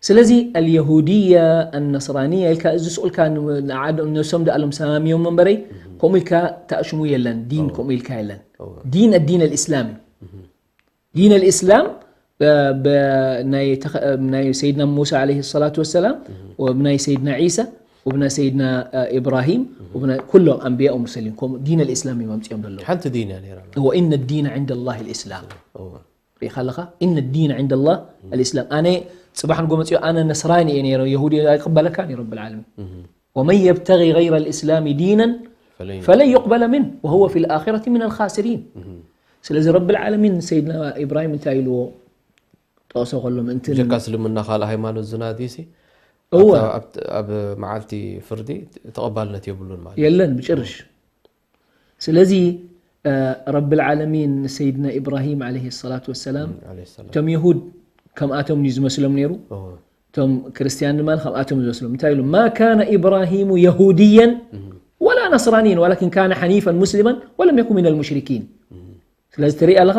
ስለዚ ኣልየሁድያ ኣነስራንያ ኢልካ እዚ ስኡልካ ነብሶም ደኣሎም ሰማሚዮም መንበረይ ከምኡ ኢልካ ተኣሽሙ የለን። ዲን ከምኡ ኢልካ የለን። ዲን ኣዲን ኣልእስላም እዩ። ዲን ኣልእስላም ናይ ሰይድና ሙሳ ዓለይሂ ሰላቱ ወሰላም ወብናይ ሰይድና ዒሳ ወብናይ ሰይድና ኢብራሂም ኩሎም ኣንብያ ሙርሰሊን ከምኡ ዲን ኣልእስላም እዮም ኣምፅኦም ዘለዉ። ሓንቲ ዲን እያ ነይራ። ወኢነ ዲነ ዕንደ ላህ ልእስላም። ሪኢኻ ኣለኻ? ኢነ ዲነ ዕንደ ላህ ኣልእስላም። ኣነ ፅባሕ ንጎ መፅኦ ኣነ ነስራኒ እየ ነይረ የሁዲ ኣይቅበለካን እዩ ረብል ዓለሚን። ومن يبتغ غير الإسلام دينا فلن يقبل منه وهو في الآخرة من الخاسرين. ስለዚ ረብል ዓለሚን ንሰይድና ኢብራሂም እንታይ ኢልዎ ጠቕሶ ከሎ ምእንቲ ጀካ እስልምና ካልእ ሃይማኖት ዝናዲ ሲ እወ ኣብ መዓልቲ ፍርዲ ተቐባልነት የብሉን ማለት የለን ብጭርሽ። ስለዚ ረብል ዓለሚን ንሰይድና ኢብራሂም ዓለይሂ ሰላቱ ወሰላም ዓለይሂ ሰላም። እቶም የሁድ ከምኣቶም እዩ ዝመስሎም ነይሩ። እቶም ክርስትያን ድማ ከምኣቶም ዝመስሎም እንታይ ኢሉ ما كان إبراهيم يهوديا ولا نصرانيا ولكن كان حنيفا مسلما ولم يكن من المشركين. ስለዚ ትርኢ ኣለኻ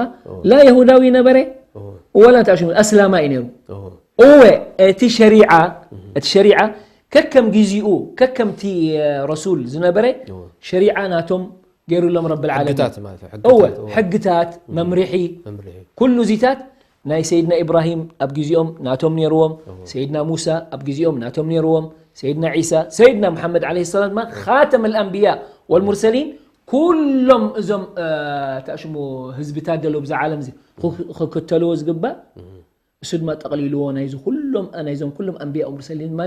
ላ የሁዳዊ ነበረ ወላ እንታይ ሽሙ ኣስላማይ ነይሩ። እወ እቲ ሸሪዓ እቲ ሸሪዓ ከከም ግዜኡ ከከምቲ ረሱል ዝነበረ ሸሪዓ ናቶም ገይሩሎም ረብል ዓለሚን። ሕግታት ማለት እዩ፣ እወ ሕግታት፣ እወ። ሕግታት መምርሒ መምርሒ። ኩሉ እዚታት ናይ ሰይድና ኢብራሂም ኣብ ግዜኦም ናቶም ነይርዎም፣ ሰይድና ሙሳ ኣብ ግዜኦም ናቶም ነይርዎም፣ ሰይድና ዒሳ፣ ሰይድና መሓመድ ዓለይሂ ሰላም ድማ ኻተም ኣልኣንብያ ወልሙርሰሊን ኩሎም እዞም እ፣ ተኣሽሙ ህዝብታት ደሎ ብዛ ዓለም እዚ ኽ- ክክተልዎ ዝግባእ እሱ ድማ ጠቕሊልዎ ናይዚ ኩሎም ናይዞም ኩሎም ኣንብያ ሙርሰሊን ድማ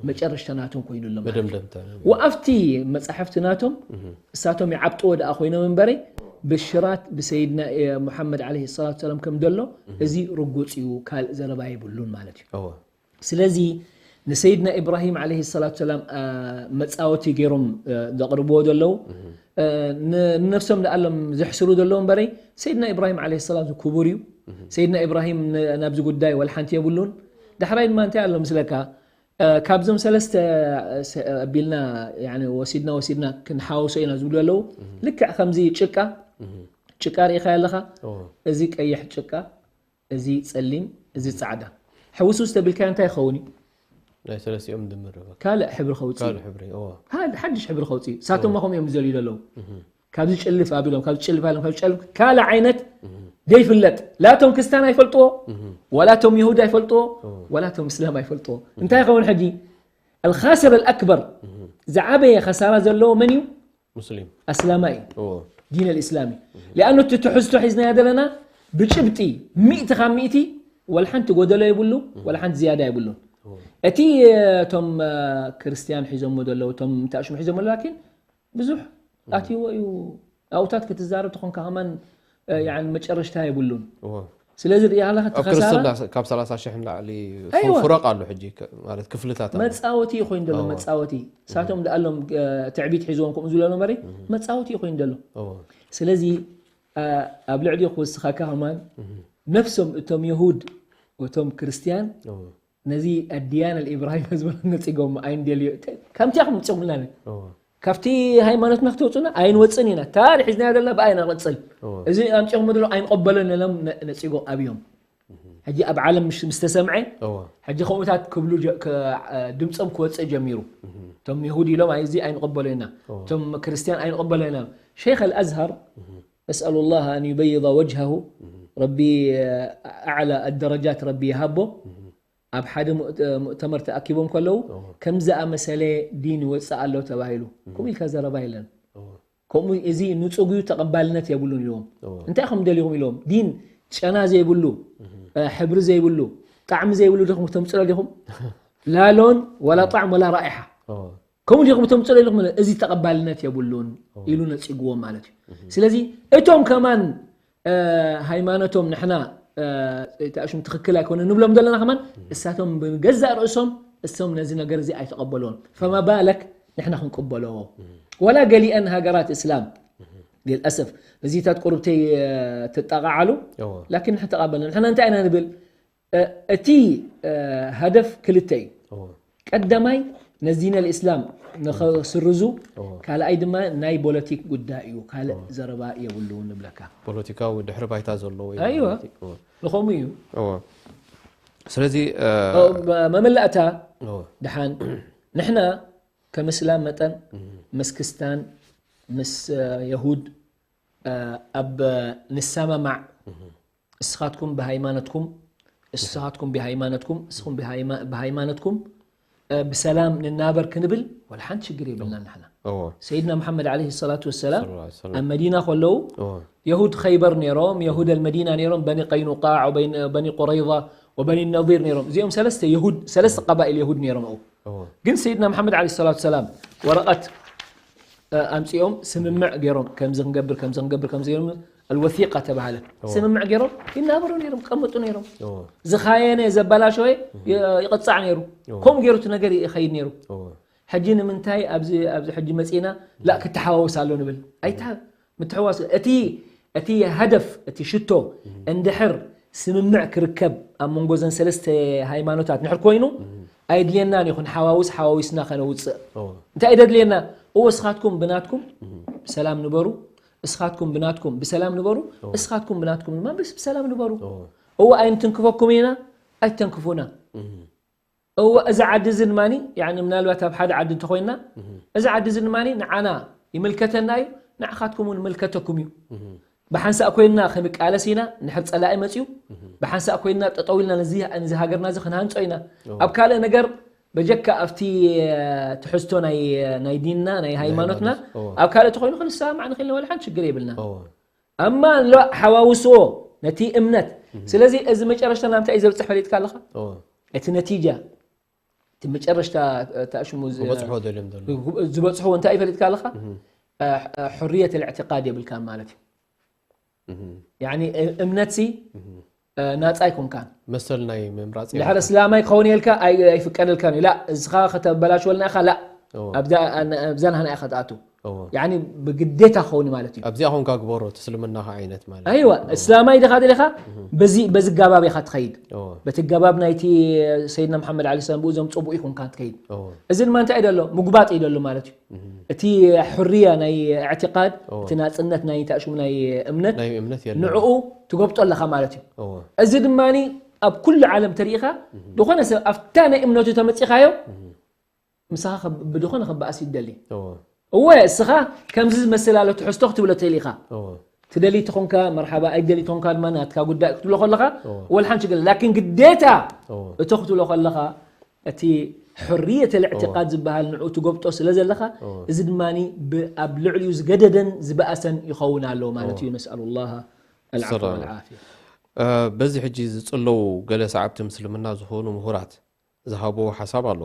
መጨረሽታ ናቶም ኮይኑሎም። መደምደምታ። ወኣብቲ መጻሕፍቲ ናቶም እሳቶም ይዓብጥዎ ደኣ ኮይኖም እምበረይ ብሽራት ብሰይድና ሙሓመድ ዓለይሂ ሰላቱ ሰላም ከም ደሎ እዚ ርጉጽ እዩ፣ ካልእ ዘረባ የብሉን ማለት እዩ። እወ። ስለዚ ንሰይድና ኢብራሂም ዓለይሂ ሰላቱ ሰላም መጻወቲ ገይሮም ዘቕርብዎ ዘለዉ ንነፍሶም ደኣሎም ዘሕስሩ ዘለዉ እምበረይ ሰይድና ኢብራሂም ዓለይሂ ሰላም ክቡር እዩ። ሰይድና ኢብራሂም ናብዚ ጉዳይ ወላ ሓንቲ የብሉን። ዳሕራይ ድማ እንታይ ኣሎ ምስለካ ካብዞም ሰለስተ ኣቢልና ወሲድና ወሲድና ክንሓወሶ ኢና ዝብሉ ኣለዉ። ልክዕ ከምዚ ጭቃ ጭቃ ርኢኻ ኣለኻ። እዚ ቀይሕ ጭቃ እዚ ፀሊም እዚ ፃዕዳ ሕውስውስ ተቢልካዮ እንታይ ይኸውን እዩ? ናይ ሰለስቲኦም ድምር በቃ። ካልእ ሕብሪ ከውፅእ ካልእ እዩ። ሕብሪ እዎ። ካልእ ሓድሽ ሕብሪ ከውፅእ እዩ። እሳቶም ከምኡ እዮም ዝደልዩ ዘለዉ። ካብዚ ጭልፍ ኣቢሎም ካብዚ ጭልፍ ኣቢሎም ካብዚ ጨልፍ ካልእ ዓይነት ዘይፍለጥ ላቶም ክስታን ኣይፈልጥዎ ዋላቶም ይሁድ ኣይፈልጥዎ ዋላቶም እስላም ኣይፈልጥዎ። እንታይ ይኸውን ሕጂ? الخاسر الأكبر ዝዓበየ ከሳራ ዘለዎ መን እዩ? ሙስሊም ኣስላማይ እዩ። እዎ። ዲን ኣልእስላም እዩ። ሊኣኑ እቲ ትሕዝቶ ሒዝናዮ ዘለና ብጭብጢ ሚእቲ ካብ ሚእቲ ወላ ሓንቲ ጎደሎ የብሉ ወላ ሓንቲ ዝያዳ የብሉን። እቲ እቶም ክርስትያን ሒዞሞ ዘለዉ እቶም ተኣሽሙ ሒዞሞ ዘለዉ ላኪን ብዙሕ ኣትይዎ እዩ። ኣብታት ክትዛረብ ተኾንካ ከማን እ፣ ያኒ መጨረሽታ የብሉን። እዎ። ስለዚ ሪኢኻ ኣለኻ እቲ ኣብ ከሳራ ክርስትና ካብ ሰላሳ ሽሕ ንላዕሊ ፉ- ኣይዋ። ፍረቕ ኣሎ ሕጂ ከ- ማለት ክፍልታት ኣሎ። መፃወቲ ኮይኑ ዘሎ እዎ። መፃወቲ ሳቶም ደኣሎም እ፣ ትዕቢት ሒዝዎም ከምኡ ዝብሎ ነበረ። መፃወቲ ኮይኑ ዘሎ። እዎ። ስለዚ እ፣ ኣብ ልዕሊ ክውስኻካ ከማን ነፍሶም እቶም የሁድ እቶም ክርስትያን እዎ። ነዚ ኣድያን ኣልኢብራሂም ዝበሎ ነፂጎም ኣይንደልዮ። ከምቲ ኢኹም ምፅኹምልና እዎ። ካብቲ ሃይማኖትና ክተውፅና ኣይንወፅን ኢና። ታሪክ ሒዝናዮ ዘለና ብኣይ ንቕፅል። እዎ። እዚ ኣምፂኹም ድሎ ኣይንቐበሎን ኢሎም ነ- ነፂጎም ኣብዮም። ሕጂ ኣብ ዓለም ምስ ምስ ተሰምዐ እዎ። ሕጂ ከምኡታት ክብሉ ጀ- ከ- ድምፆም ክወፅእ ጀሚሩ። እቶም ይሁድ ኢሎም ኣይ- እዚ ኣይንቐበሎ ኢና። እዎ። እቶም ክርስትያን ኣይንቐበሎ ኢና። ሸይኽ ኣልኣዝሃር ነስኣሉ ላህ ኣን ዩበይض ወጅሃሁ ረቢ ኣዕላ ኣደረጃት ረቢ ይሃቦ። ኣብ ሓደ ሙእተ- ሙእተመር ተኣኪቦም ከለዉ እዎ። ከምዚ ኣመሰለ ዲን ይወፅእ ኣሎ ተባሂሉ ከምኡ ኢልካ ዘረባ የለን። እዎ። ከምኡ እዚ ንፁግ እዩ ተቐባልነት የብሉን ኢልዎም። እዎ። እንታይ ኢኹም ደሊኹም ኢልዎም። ዲን ጨና ዘይብሉ እ፣ ሕብሪ ዘይብሉ ጣዕሚ ዘይብሉ ዲኹም ተምፅሎ ዲኹም ላሎን ወላ ጣዕም ወላ ራኢሓ እዎ። ከምኡ ዲኹም ተምፅሎ ኢልኩም እዚ ተቐባልነት የብሉን ኢሉ ነፂግዎም ማለት እዩ። ስለዚ እቶም ከማን እ፣ ሃይማኖቶም ንሕና እ፣ ተኣሽም ትኽክል ኣይኮነ ንብሎም ዘለና ከማን እሳቶም ብገዛእ ርእሶም እሶም ነዚ ነገር እዚ ኣይተቐበልዎን ፈማ ባለክ ንሕና ክንቅበሎ ወላ ገሊአን ሃገራት እስላም ልልኣሰፍ እዚታት ቁርብተይ እ፣ ትጠቓዓሉ እዎ። ላኪን ንሕተቐበልና ንሕና እንታይ ኢና ንብል እ፣ እቲ እ፣ ሃደፍ ክልተ እዩ እዎ። ቀዳማይ ነዚ ዲን ኣልእስላም ንኸስርዙ እዎ። ካልኣይ ድማ ናይ ፖለቲክ ጉዳይ እዩ ካልእ ዘረባ የብሉ ንብለካ ፖለቲካዊ ድሕሪ ባይታ ዘለዎ እዩ ኣይዋ። ማለት እዩ። እዎ። ንኸምኡ እዩ እዎ። ስለዚ እ፣ መመላእታ እዎ። ድሓን ንሕና ከም እስላም መጠን ምስ ክስታን ምስ እ፣ የሁድ እ፣ ኣብ ንሰማማዕ እስኻትኩም ብሃይማኖትኩም እስኻትኩም ብሃይማኖትኩም እስኹም ብሃይማ- ብሃይማኖትኩም እ፣ ብሰላም ንናበር ክንብል ወላ ሓንቲ ሽግር የብልና ንሕና እዎ። ሰይድና መሓመድ ዓለይሂ ሰላቱ ወሰላም ሰለላሁ ዐለይሂ ወሰለም። ኣብ መዲና ከለዉ እዎ። የሁድ ኸይበር ነይሮም የሁድ ኣልመዲና ነይሮም በኒ ቀይኑቃዕ ወበይን- በኒ ቁረይዛ ወበኒ ነዲር ነይሮም እዚኦም ሰለስተ የሁድ ሰለስተ ቀባኢል የሁድ ነይሮም ኣብኡ እዎ። ግን ሰይድና መሓመድ ዓለይሂ ሰላቱ ሰላም ወረቐት እ፣ ኣምፂኦም ስምምዕ ገይሮም ከምዚ ክንገብር ከምዚ ክንገብር ከምዚ ገይሮም ኣልወሲቃ ተባሃለ ስምምዕ ገይሮም ይናበሩ ነይሮም ቀምጡ ነይሮም እዎ። ዝኻየነ ዘበላሸወ ይ- ይቕፃዕ ነይሩ ከምኡ ገይሩ እቲ ነገር ይኸይድ ነይሩ እዎ። ሕጂ ንምንታይ ኣብዚ ኣብዚ ሕጂ መፂና ላ ክትሓዋወስ ኣሎ ንብል ኣይታ ምትሕዋስ እቲ እቲ ሃደፍ እቲ ሽቶ እንድሕር ስምምዕ ክርከብ ኣብ መንጎ ዘን ሰለስተ ሃይማኖታት ንሕር ኮይኑ ኣይድልየናን እዩ ክንሓዋውስ ሓዋዊስና ከነውፅእ እዎ። እንታይ እዩ ደድልየና እዎ እስኻትኩም ብናትኩም ብሰላም ንበሩ እስኻትኩም ብናትኩም ብሰላም ንበሩ እስኻትኩም ብናትኩም ድማ ብስ- ብሰላም ንበሩ እዎ። እዎ ኣይንትንክፈኩም ኢና ኣይተንክፉና እዎ እዚ ዓዲ እዚ ድማ ምናልባት ኣብ ሓደ ዓዲ እንተኮይና እዚ ዓዲ እዚ ድማ ንዓና ይምልከተና እዩ ንዓኻትኩም እውን ይምልከተኩም እዩ ብሓንሳእ ኮይንና ክንቃለስ ኢና ንድሕር ፀላኢ መፅዩ ብሓንሳእ ኮይንና ጠጠው ኢልና ነዚ ነዚ ሃገርና እዚ ክንሃንፆ ኢና ኣብ ካልእ ነገር በጀካ ኣብቲ ትሕዝቶ ናይ ናይ ዲንና ናይ ሃይማኖትና እዎ። ኣብ ካልእ ተኮይኑ ክንሰማማዕ ንኽእል ኢና ወላ ሓንቲ ሽግር የብልና እዎ። ኣማ ሎ ሓዋውስዎ ነቲ እምነት ስለዚ እዚ መጨረሽታ ናብ እንታይ እዩ ዘብፅሕ ፈሊጥካ ኣለኻ እዎ። እቲ ነቲጃ እቲ መጨረሽታ ተኣሽሙ ዝ- ክበፅሖ ደልዮም ዘሎ ዝበፅሕዎ እንታይ እዩ ፈሊጥካ ኣለኻ ሕርየት ልዕትቃድ የብልካ ማለት እዩ እህ። ያኒ እምነትሲ ናፃ ኣይኮንካን መሰል ናይ ምምራፅ ድሕር እስላማይ ክኸውን የልካ ኣይ- ኣይፍቀደልካን እዩ ላ እስኻ ከተበላሽወልና ኢኻ ላ እዎ። ኣብዛ ኣብዛ ናህና ኢኻ ትኣቱ እዎ። ያኒ ብግዴታ ክኸውን እዩ ማለት እዩ ኣብዚኣ ኮንካ ግበሮ እቲ እስልምናኻ ዓይነት ማለት እዩ። ኣይዋ እስላማይ ዲኻ ደሊኻ በዚ በዚ ጋባብ ኢኻ ትኸይድ እዎ። በቲ ጋባብ ናይቲ ሰይድና መሓመድ ዓለ ሰላም ብኡ ዘምፅኦ ብኡ ኢኹንካ ትኸይድ እዎ። እዚ ድማ እንታይ እዩ ደሎ ምግባጥ እዩ ደሎ ማለት እዩ እቲ ሕርያ ናይ እዕትቃድ እዎ። እቲ ናፅነት ናይ ተእሽሙ ናይ እምነት ናይ እምነት የለን ንዕኡ ትጎብጦ ኣለኻ ማለት እዩ እዎ። እዚ ድማ ኣብ ኩሉ ዓለም ተሪኢኻ ዝኾነ ሰብ ኣብታ ናይ እምነቱ ተመፂኻዮ ምሳኻ ከብ- ብዝኾነ ከበኣስ ይደሊ እዎ። እወ እስኻ ከምዚ ዝመስል ኣሎ ትሕዝቶ ክትብሎ ትእል ኢኻ እዎ። ትደሊ ተኾንካ መርሓባ ኣይደሊ ተኾንካ ድማ ናትካ ጉዳይ ክትብሎ ከለኻ እዎ። ወላ ሓንቲ ችግር ላኪን ግዴታ እዎ። እቶ ክትብሎ ከለኻ እቲ ሕርየት ልዕትቃድ ዝበሃል ንዑ ትጎብጦ ስለ ዘለኻ እዎ። እዚ ድማ ኣብ ልዕሊኡ ዝገደደን ዝበኣሰን ይኸውን ኣሎ ማለት እዩ ነስኣሉ ላህ ኣልዓፍወ ሰላም። ወልዓፍያ እ፣ በዚ ሕጂ ዝጽለዉ ገለ ሰዓብቲ ምስልምና ዝኾኑ ምሁራት ዝሃብዎ ሓሳብ ኣሎ።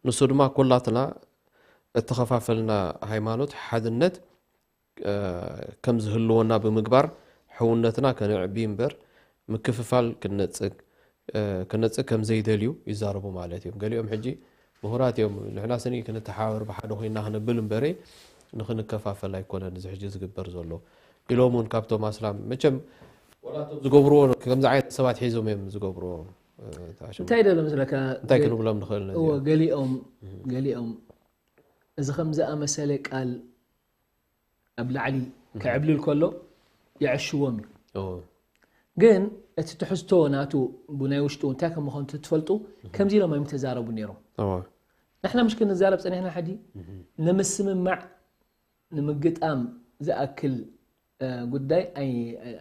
ንሱ ድማ ኩላትና እተኸፋፈልና ሃይማኖት ሓድነት፣ እ፣ ከም ዝህልወና ብምግባር ሕውነትና ከነዕቢ እምበር ምክፍፋል ክነጽግ፣ እ፣ ክነጽግ ከም ዘይደልዩ ይዛረቡ ማለት እዮም። ገሊኦም ሕጂ ምሁራት እዮም፣ "ንሕና ስኒ ክንተሓባበር ብሓደ ኮይና ክነብል እምበረ ንክንከፋፈል ኣይኮነን እዚ ሕጂ ዝግበር ዘሎ" ኢሎም እውን ካብቶም ኣስላም መቸም ወላ እቶም ዝገብርዎ ከምዚ ዓይነት ሰባት ሒዞም እዮም ዝገብርዎ። እ፣ ተኣሽሙ። እንታይ ደሎ መስለካ? እንታይ ገ-፣ ክንብሎም ንኽእል ነዚ? እዎ፣ ገሊኦም፣ እህ። ገሊኦም እዚ ከም ዝኣመሰለ ቃል ኣብ ላዕሊ እህ። ክዕብልል ከሎ የዕሽዎም እዩ። እዎ። ግን እቲ ትሕዝቶ ናቱ ብናይ ውሽጡ እንታይ ከም ምዃኑ ትፈልጡ፣ እህ። ከምዚ ኢሎም እዮም ተዛረቡ ነይሮም። እዎ። ንሕና ምሽ ክንዛረብ ጸኒሕና ሕጂ እህ። ንምስምማዕ ንምግጣም ዝኣክል፣ እ፣ ጉዳይ ኣይ-፣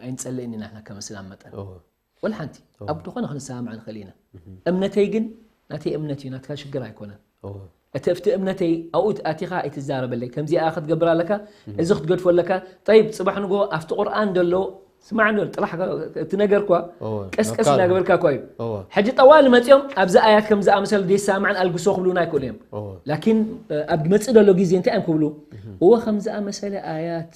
ኣይንጸልእን ኢና ንሕና ከም እስላም መጠን። እዎ። ወላ ሓንቲ። እዎ። ኣብ ዝኾነ ክንሰማማዕ ንኽእል ኢና። እህ። እምነተይ ግን ናተይ እምነት እዩ፣ ናትካ ሽግር ኣይኮነን። እዎ። እቲ፣ ኣብቲ እምነተይ ኣብኡ ኣቲኻ ኣይትዛረበለይ። ከምዚኣ ክትገብር ኣለካ፣ እህ። እዚ ክትገድፎ ኣለካ። ጠይብ፣ ጽባሕ ንግሆ ኣብቲ ቁርኣን ዘሎ ስማዕ እንዶ ጥራሕ እቲ ነገር እኳ እዎ። ቀስቀስ ናብካ እናገበርካ እኳ እዩ። እዎ። ሕጂ ጠዋሊ መጺኦም ኣብዚ ኣያት ከም ዝኣመሰለ ዘይሰማማዕን ኣልግሶ ክብሉና ኣይክእሉ እዮም። እዎ። ላኪን፣ እ፣ ኣብ ዝመጽእ ዘሎ ግዜ እንታይ እዮም ክብሉ? እህ። እዎ፣ ከም ዝኣመሰለ ኣያት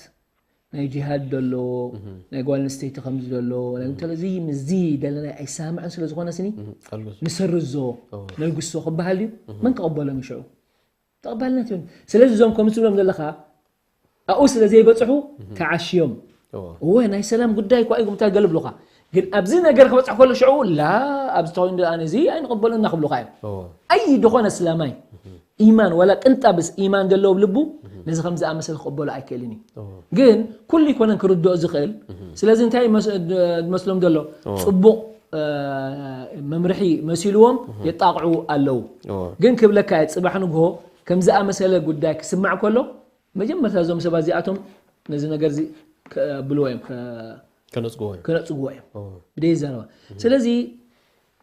ናይ ጂሃድ ዘለዎ፣ እህ። ናይ ጓል ኣንስተይቲ ከምዚ ዘለዎ፣ ናይ እህ። እንተሎ እዚ ምስዚ ደለና ኣይሰማማዕን ስለ ዝኾነ ስኒ እህ። ኣልግሶ። ንሰርዞ፣ እዎ። ነልግሶ ክበሃል ድዩ? እህ። መን ክቕበሎም እዩ ሽዑ? ተቐባልነት የብሉን። ስለዚ እዞም ከምዚ ትብሎም ዘለኻ ኣብኡ ስለ ዘይበጽሑ እህ። ተዓሽዮም። እዎ። እወ፣ ናይ ሰላም ጉዳይ እኳ እዩ፣ እንታይ ገለ ብሉኻ። ግን ኣብዚ ነገር ክበጽሕ ከሎ ሽዑ፣ ላ፣ ኣብዚ ተኾይኑ ኣነ እዚ ኣይንቕበሎን ኢና ክብሉኻ እዮም። እዎ። ኣይ ዝኾነ እስላማይ እህ። ኢማን፣ ወላ ቅንጣብስ ኢማን ዘለዎ ኣብ ልቡ፣ እህ። ነዚ ከም ዝኣመሰለ ክቕበሎ ኣይክእልን እዩ። እዎ። ግን ኩሉ ኣይኮነን ክርድኦ ዝኽእል። እህ። ስለዚ እንታይ መስ-፣ ድ-፣ ዝመስሎም ዘሎ? እዎ። ጽቡቕ፣ እ፣ መምርሒ መሲልዎም እህ። የጣቕዑ ኣለዉ። እዎ። ግን ክብለካ እየ፣ ጽባሕ ንግሆ ከም ዝኣመሰለ ጉዳይ ክስማዕ ከሎ፣ መጀመርታ እዞም ሰባት እዚኣቶም ነዚ ነገር እዚ ከብልዎ እዮም፣ ከ-፣ ከነጽግዎ እዮም። ከነጽግዎ እዮም። እዎ። ብደይ ዘረባ። እህ። ስለዚ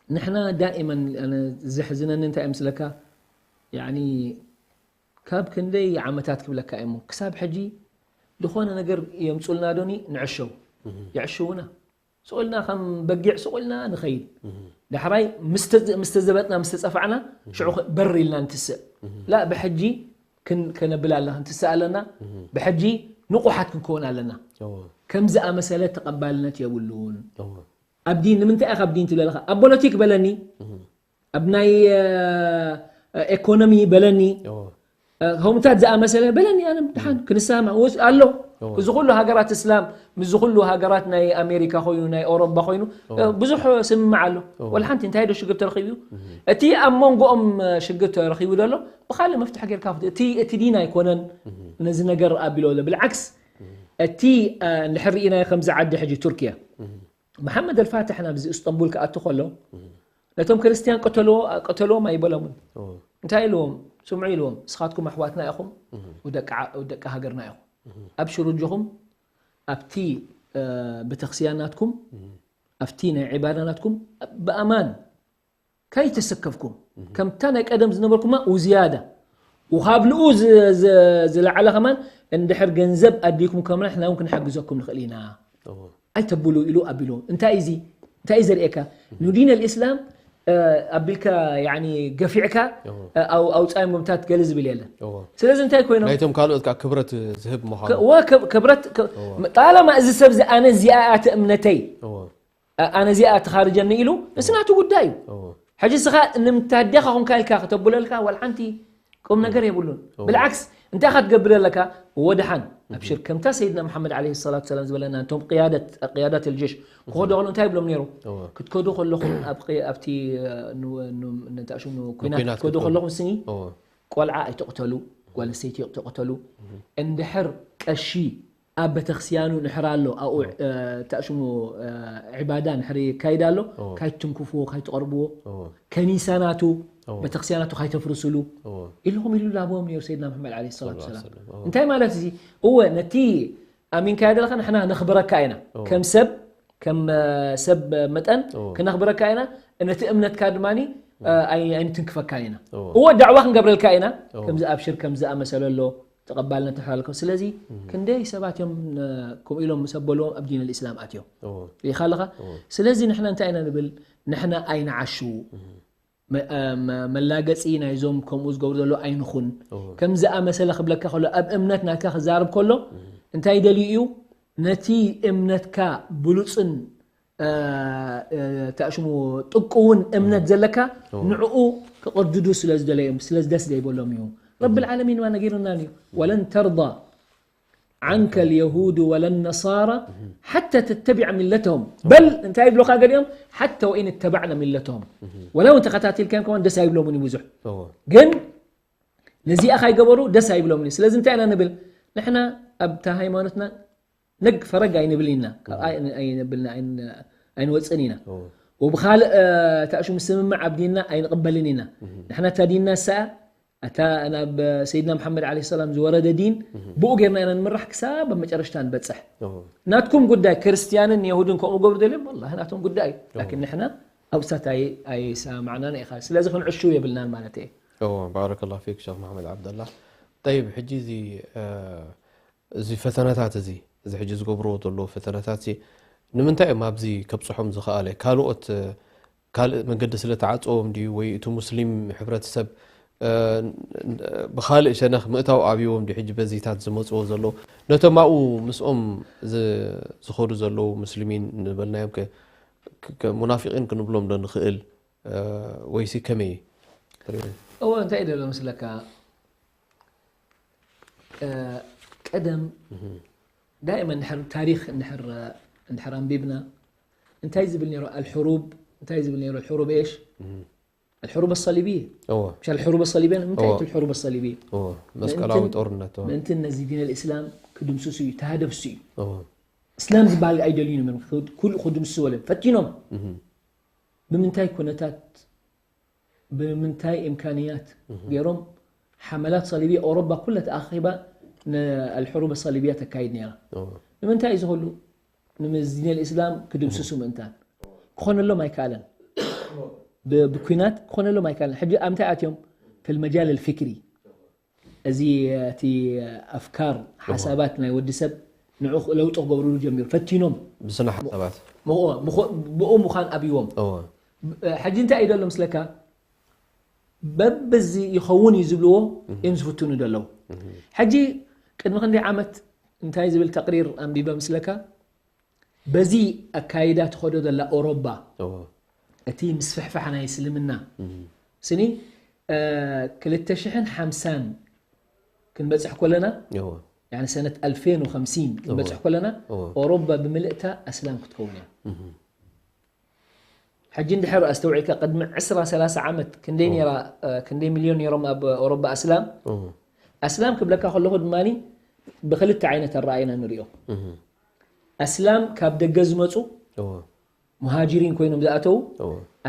ንሕና ዳኢመን፣ ኣነ ዘሕዝነኒ እንታይ እዩ ምስለካ? ያኒ ካብ ክንደይ ዓመታት ክብለካ እየ እሞ፣ ክሳብ ሕጂ ዝኾነ ነገር የምጹልና ዶኒ ንዕሸው? እህ። የዕሽውና። ስቕ ኢልና ከም በጊዕ ስቕ ኢልና ንኸይድ። እህ። ዳሕራይ ምስ ተ-፣ ምስ ተዘበጥና፣ ምስ ተጸፋዕና፣ እህ። ሽዑ ኸ-፣ በር ኢልና እንትስእ። እህ። ላ፣ ብሕጂ ክን-፣ ከነብል ኣለና፣ ክንትስእ ኣለና። እህ። ብሕጂ ንቑሓት ክንከውን ኣለና። እዎ። ከም ዝኣመሰለ ተቐባልነት የብሉን። እዎ። ኣብ ዲን፣ ንምንታይ ኢኻ ኣብ ዲን ትብል ኣለኻ? ኣብ ፖለቲክ በለኒ፣ እህ። ኣብ ናይ፣ እ፣ ኢኮኖሚ በለኒ፣ እዎ። እ፣ ከምኡታት ዝኣመሰለ በለኒ፣ ኣነ ደሓን እህ። ክንሰማማዕ ወስ-፣ ኣሎ። እዎ። እዚ ኩሉ ሃገራት እስላም፣ ምስዚ ኩሉ ሃገራት ናይ ኣሜሪካ ኮይኑ፣ ናይ ኣውሮፓ ኮይኑ፣ እዎ። እ፣ ብዙሕ ስምምዕ ኣሎ። እዎ። ወላ ሓንቲ እንታይ ዶ ሽግር ተረኺቡ እዩ? እህ። እቲ ኣብ መንጎኦም፣ እ፣ ሽግር ተረኺቡ ዘሎ፣ ብኻልእ መፍትሒ ጌርካ ፍት-፣ እቲ፣ እቲ ዲን ኣይኮነን እህ። ነዚ ነገር ኣቢሎ ዘሎ። ብልዓክስ፣ እህ። እቲ፣ እ፣ እንድሕር ርኢናዮ ከምዚ ዓዲ ሕጂ ቱርክያ፣ እህ። መሓመድ ኣልፋትሕ ናብዚ እስጠንቡል ክኣቱ ከሎ፣ እህ። ነቶም ክርስትያን ቅተልዎ-፣ ቅተልዎም ኣይበሎምን። እዎ። እንታይ ኢልዎም? ስምዑ ኢልዎም፣ "ንስኻትኩም ኣሕዋትና ኢኹም፣ እህ። ወደቂ ዓ-፣ ወደቂ ሃገርና ኢኹም። እህ። ኣብ ሽሩጅኹም፣ ኣብቲ፣ እ፣ ቤተክርስቲያን ናትኩም፣ እህ። ኣብቲ ናይ ዒባዳ ናትኩም ብኣማን ከይተሰከፍኩም፣ እህ። ከምታ ናይ ቀደም ዝነበርኩማ ውዝያዳ፣ ውኻብልኡ ዝ-፣ ዝ-፣ ዝለዓለ ከማን እንድሕር ገንዘብ ኣዲኩም ከምና ንሕና እውን ክንሓግዘኩም ንኽእል ኢና። እዎ። ኣይተብሉ" ኢሉ ኣቢልዎም። እንታይ እዚ? እንታይ እዩ ዘርእየካ? ንዲን ኣልእስላም፣ እ፣ ኣቢልካ፣ ያኒ፣ ገፊዕካ፣ እዎ። እ፣ ኣው-፣ ኣውጻይ ምምታት ገለ ዝብል የለን። እዎ። ስለዚ እንታይ ኮይኖም? ናይቶም ካልኦት ከዓ ክብረት ዝህብ ምዃኑ። ከ-፣ ወ-፣ ከ-፣ ክብረት፣ ከ-፣ እዎ። ጣለማ እዚ ሰብ እዚ ኣነ እዚኣ እያ እቲ እምነተይ፣ እዎ። እ፣ ኣነ እዚኣ ትኻርጀኒ ኢሉ፣ እዎ። ንስናቱ ጉዳይ እዩ። እዎ። ሕጂ እስኻ ንምታደኻ ኹንካ ኢልካ ከተብለልካ ዋላ ሓንቲ ቁም ነገር የብሉን። እዎ። ብልዓክስ፣ እንታይ ኢኻ ትገብር ኣለካ? እዎ፣ ደሓን፣ እህ። ኣብሽር፣ ከምታ ሰይድና መሓመድ ዓለይሂ ሰላቱ ሰላም ዝበለና፣ እንቶም ቅያደት፣ ቅያዳት ልጀሽ ክኸዱ እህ። ከለዉ እንታይ ይብሎም ነይሩ? እዎ። ክትከዱ ከለኹም ኣብ ቂ-፣ ኣብቲ፣ እ፣ ን-፣ ን-፣ ንታእሹም ንኲናት ንኲናት ክትከዱ ክትከዱ። ከለኹም ስኒ፣ እዎ። ቆልዓ ኣይትቕተሉ፣ ጓል ኣንስተይቲ ኣይትቕተሉ። እህ። እንድሕር ቀሺ ኣብ ቤተክርስቲያኑ ንሕር ኣሎ፣ ኣብኡ፣ እዎ። እ፣ ታእሽሙ፣ እ፣ ዒባዳ ንሕር ይካይድ ኣሎ፣ እዎ። ካይትንክፍዎ፣ ካይትቐርብዎ። እዎ። ከኒሳ ናቱ፣ እዎ። ቤተክርስቲያን ናቱ ካይተፍርስሉ እዎ። ኢልኹም ኢሉ ላብዎም ነይሩ ሰይድና መሓመድ ዓለይሂ ሰላቱ ሰላቱ ወሰላም። ወሰላም። እዎ። እንታይ ማለት እዚ? እወ፣ ነቲ ኣሚንካዮ ዘለኻ ንሕና ነኽብረካ ኢና። እዎ። ከም ሰብ፣ ከም፣ እ፣ ሰብ መጠን እዎ። ክነኽብረካ ኢና። ነቲ እምነትካ ድማኒ፣ እ፣ እዎ። ኣይ-፣ ኣይንትንክፈካን ኢና። እዎ። እወ፣ ዳዕዋ ክንገብረልካ ኢና። እዎ። ከምዚ ኣብሽር፣ ከምዚ ኣመሰለ ኣሎ፣ ተቐባልነት ንሕና ኣለኩም። ስለዚ እም። ክንደይ ሰባት እዮም፣ እ፣ ከምኡ ኢሎም ምስ ኣበልዎም ኣብ ዲን ኣልእስላም ኣትዮም። እዎ። ርኢኻ ኣለኻ? እዎ። ስለዚ ንሕና እንታይ ኢና ንብል? ንሕና ኣይንዓሹ። እም። መ- እ፣ መ- መላገፂ ናይዞም ከምኡ ዝገብሩ ዘሎ ኣይንኹን። ከምዚ ኣመሰለ ክብለካ ከሎ ኣብ እምነት ናትካ ክዛረብ ከሎ እንታይ ደልዩ እዩ? ነቲ እምነትካ ብሉፅን እ፣ እ፣ ተኣሽሙ ጥቁውን እምነት ዘለካ ንዕኡ ክቕርድዱ ስለ ዝደለዮም ስለ ደስ ዘይበሎም እዩ። ረብል ዓለሚን ማ ነጊሩና እዩ። ወለን ተርዳ ዓንከ ልየሁዱ ወለን ነሳራ ሓተ ተተቢዐ ሚለተሁም በል እንታይ ይብሎካ ገዲኦም ሓተ ወኢን እተባዕና ሚለተሁም ወላ እውን ተኸታቲልካዮም ከማን ደስ ኣይብሎምን እዩ ብዙሕ ግን ነዚኣ ካይገበሩ ደስ ኣይብሎምን እዩ ስለዚ እንታይ ኢና ንብል ንሕና ኣብታ ሃይማኖትና ነግ ፈረግ ኣይንብል ኢና ካብኣ ኣይነብልና ኣይንወፅን ኢና ወብኻልእ ተእሹ ምስምማዕ ኣብ ዲንና ኣይንቕበልን ኢና ንሕና እታ ዲንና ሰኣ ኣታ ናብ ሰይድና መሓመድ ዓለ ሰላም ዝወረደ ዲን ብኡ ጌርና ኢና ንምራሕ ክሳብ ኣብ መጨረሽታ ንበፅሕ ናትኩም ጉዳይ ክርስትያንን የሁድን ከምኡ ገብሩ ደልዮም ወላ ናቶም ጉዳይ እዩ ላኪን ንሕና ኣብሳት ኣይሰማማዕናን ኢኻ ስለዚ ክንዕሹ የብልናን ማለት እየ ባረከላ ፊክ ሸክ መሓመድ ዓብደላ ጠይብ ሕጂ እዚ እዚ ፈተነታት እዚ እዚ ሕጂ ዝገብርዎ ዘለዉ ፈተነታት ንምንታይ እዮም ኣብዚ ከብፅሖም ዝኸኣለ ካልኦት ካልእ መንገዲ ስለ ተዓፀዎም ድዩ ወይ እቲ ሙስሊም ሕብረተሰብ ብካልእ ሸነኽ ምእታው ኣብዎም ድዩ ሕጂ በዚታት ዝመፅዎ ዘለዉ ነቶም ኣብኡ ምስኦም ዝኸዱ ዘለዉ ሙስሊሚን ንበልናዮም ሙናፊቂን ክንብሎም ዶ ንኽእል ወይሲ ከመይ እወ እንታይ ደሎ መስለካ ቀደም ዳእመ ታሪክ እንድሕር ኣንቢብና እንታይ ዝብል ነሩ ኣልሕሩብ እንታይ ዝብል ነሩ ሕሩብ ኤሽ ኣልሕሩብ ኣሰሊብየ እወ ምሽ ኣልሕሩብ ኣሰሊብየ ንምንታይ እቲ ኣልሕሩብ ኣሰሊብየ እወ መስቀላዊ ጦርነት እወ ምእንትን ነዚ ዲን ኣልእስላም ክድምስሱ እዩ ተሃደፍሱ እዩ እወ እስላም ዝበሃል ኣይደልዩን እዮም ኩሉ ክድምስሱ ወለ ፈቲኖም ብምንታይ ኩነታት ብምንታይ እምካንያት ገይሮም ሓመላት ሰሊብያ ኦሮባ ኩለ ተኣኺባ ንኣልሕሩብ ሰሊብያ ተካይድ ነይራ ንምንታይ እዚ ኩሉ ንምዚ ዲን ኣልእስላም ክድምስሱ ምእንታን ክኾነሎም ኣይከኣለን ብኩናት ክኾነሎም ኣይከኣለን ሕጂ ኣብ ምንታይ ኣትዮም ፈልመጃል ኣልፍክሪ እዚ እቲ ኣፍካር ሓሳባት ናይ ወዲ ሰብ ንዑ ለውጢ ክገብርሉ ጀሚሩ ፈቲኖም ብስነ ሓሳባት ብኡ ምዃን ኣብይዎም ሕጂ እንታይ እዩ ዘሎ ምስለካ በብዚ ይኸውን እዩ ዝብልዎ እዮም ዝፍትኑ ዘለዉ ሕጂ ቅድሚ ክንደይ ዓመት እንታይ ዝብል ተቅሪር ኣንቢበ ምስለካ በዚ ኣካይዳ ትኸዶ ዘላ ኦሮባ እቲ ምስፍሕፋሕ ናይ እስልምና ስኒ ክልተ ሽሕን ሓምሳን ክንበፅሕ ኮለና ሰነት ኣልፌን ወከምሲን ክንበፅሕ ኮለና ኦሮባ ብምልእታ ኣስላም ክትከውን እያ ሕጂ እንድሕር ኣስተውዒልካ ቅድሚ ዕስራ ሰላሳ ዓመት ክንደይ ነራ ክንደይ ሚልዮን ነሮም ኣብ ኦሮባ ኣስላም ኣስላም ክብለካ ከለኹ ድማ ብክልተ ዓይነት ኣረኣይና ንሪኦ ኣስላም ካብ ደገ ዝመፁ ሙሃጅሪን ኮይኖም ዝኣተዉ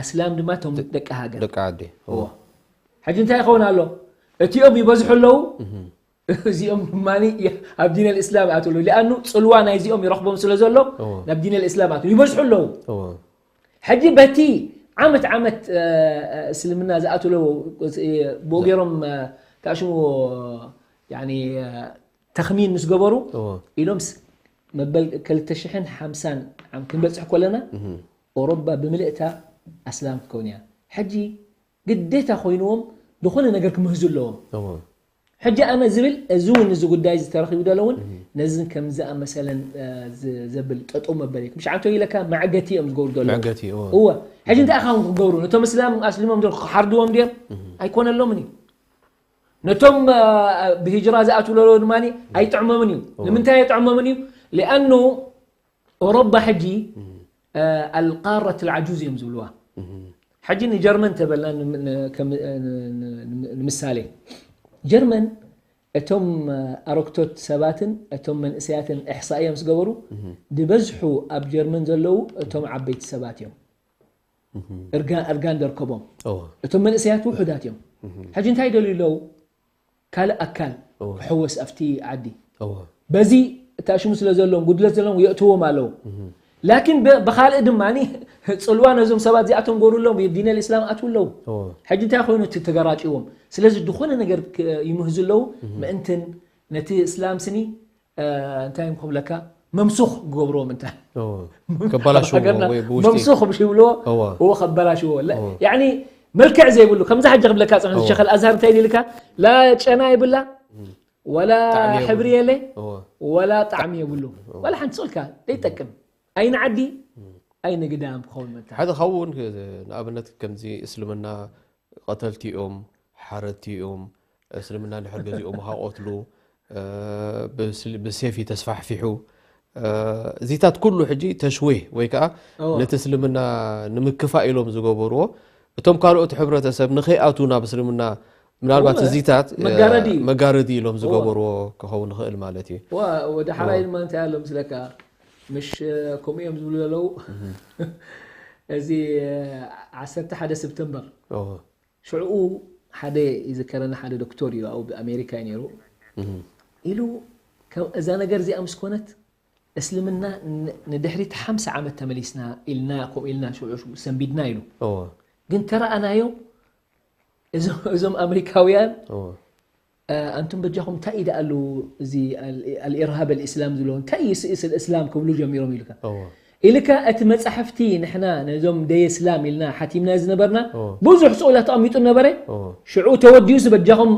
ኣስላም ድማ ቶም ደቂ ሃገር ደቂ ዓዲ ሕጂ እንታይ ይኸውን ኣሎ እቲኦም ይበዝሑ ኣለዉ እዚኦም ድማ ኣብ ዲን ኣልእስላም ኣትሉ ሊኣኑ ፅልዋ ናይዚኦም ይረኽቦም ስለ ዘሎ ናብ ዲን ኣልእስላም ኣትሉ ይበዝሑ ኣለዉ ሕጂ በቲ ዓመት ዓመት እስልምና ዝኣትሉ ብኡ ገይሮም ታሽሙ ተኽሚን ምስ ገበሩ ኢሎምስ መበል ክልተ ሽሕን ሓምሳን ዓም ክንበፅሕ ኮለና ኦሮባ ብምልእታ ኣስላም ክትከውን እያ ሕጂ ግዴታ ኮይንዎም ዝኾነ ነገር ክምህዙ ኣለዎም ሕጂ ኣነ ዝብል እዚ እውን እዚ ጉዳይ ዝተረኺቡ ዘሎ እውን ነዚ ከም ዝኣመሰለን ዘብል ጠጠው መበል እዩ ምሽ ዓንቶ ኢለካ መዕገቲ እዮም ዝገብሩ ዘለዉ እወ ሕጂ እንታይ ኢኻ ክገብሩ ነቶም እስላም ኣስሊሞም ዶ ክሓርድዎም ድዮም ኣይኮነሎምን እዩ ነቶም ብሂጅራ ዝኣትዉ ለለዉ ድማ ኣይጥዕሞምን እዩ ንምንታይ ኣይጥዕሞምን እዩ ሊኣኑ ኦሮባ ሕጂ ኣልቃረት ልዓጁዝ እዮም ዝብልዋ ሕጂ ንጀርመን ተበልና ንምሳሌ ጀርመን እቶም ኣረክቶት ሰባትን እቶም መንእሰያትን እሕሳእዮም ዝገበሩ ዝበዝሑ ኣብ ጀርመን ዘለዉ እቶም ዓበይቲ ሰባት እዮም እርጋን እርጋን ደርከቦም እቶም መንእሰያት ውሑዳት እዮም ሕጂ እንታይ ደልዩ ኣለዉ ካልእ ኣካል ክሕወስ ኣብቲ ዓዲ በዚ እታ ሽሙ ስለ ዘለዎም ጉድለት ዘለዎም የእትዎም ኣለዉ ላኪን ብካልእ ድማ ፅልዋ ነዞም ሰባት እዚኣቶም ገሩሎም ዲን ልእስላም ኣትዉ ኣለዉ ሕጂ እንታይ ኮይኑ እቲ ተገራጭዎም ስለዚ ዝኾነ ነገር ይምህዙ ኣለዉ ምእንትን ነቲ እስላም ስኒ እንታይ እዮም ክብለካ መምሱኽ ክገብርዎም እንታይ ከበላሽዎ ወይ ብውሽጢ መምሱኽ ብሽ ይብልዎ እዎ ከበላሽዎ ያኒ መልክዕ ዘይብሉ ከምዛ ሕጂ ክብለካ ጽንሕ ሸኸል ኣዝሃር እንታይ ኢልካ ላ ጨና ይብላ ወላ ጣዕሚ የብሉ። ሕብሪ የለ እወ። ወላ ጣዕሚ የብሉ ወላ ሓንቲ ጽልካ ዘይጠቅም ኣይንዓዲ ኣይንግዳም ክኸውን መታ ሓደ ካብኡ እውን ንኣብነት ከምዚ እስልምና ቀተልቲ እዮም ሓረድቲ እዮም እስልምና እንድሕር ገዚኦም ሃቆትሉ ብሴፊ ተስፋሕፊሑ እዚታት ኩሉ ሕጂ ተሽዊህ ወይ ከዓ እወ። ነቲ እስልምና ንምክፋእ ኢሎም ዝገበርዎ እቶም ካልኦት ሕብረተሰብ ንኸይኣቱ ናብ እስልምና ምናልባት እወ። እዚታት መጋረዲ እዩ። መጋረዲ ኢሎም ዝገበርዎ ክኸውን ይኽእል ማለት እዩ ወደ ሓራይ ድማ እንታይ ኣሎ ምስለካ ምሽ ከምኡ እዮም ዝብሉ ዘለዉ እዚ ዓሰርተ ሓደ ሰብተምበር እወ። ሽዕኡ ሓደ ይዝከረኒ ሓደ ዶክተር እዩ ኣብኡ ኣሜሪካ እዩ ነይሩ ኢሉ ከም እዛ ነገር እዚኣ ምስ ኮነት እስልምና ን- ንድሕሪት ሓምሳ ዓመት ተመሊስና ኢልና ከምኡ ኢልና ሽዑ ሽዑ ሰንቢድና ኢሉ እወ። ግን ተረኣናዮ እዞ- እዞም ኣሜሪካውያን እወ። ኣንቱም በጃኹም እንታይ እዩ ደኣ ኣለዉ እዚ ኣልኢርሃብ ኣልእስላም ዝብሎ እንታይ እዩ ስእስ ኣልእስላም ክብሉ ጀሚሮም ኢልካ እወ። ኢልካ እቲ መጻሕፍቲ ንሕና ነዞም ደይ እስላም ኢልና ሓቲምና ዝነበርና እወ። ብዙሕ ስኡላት ተቐሚጡ ነበረ እወ። ሽዑ ተወዲኡስ በጃኹም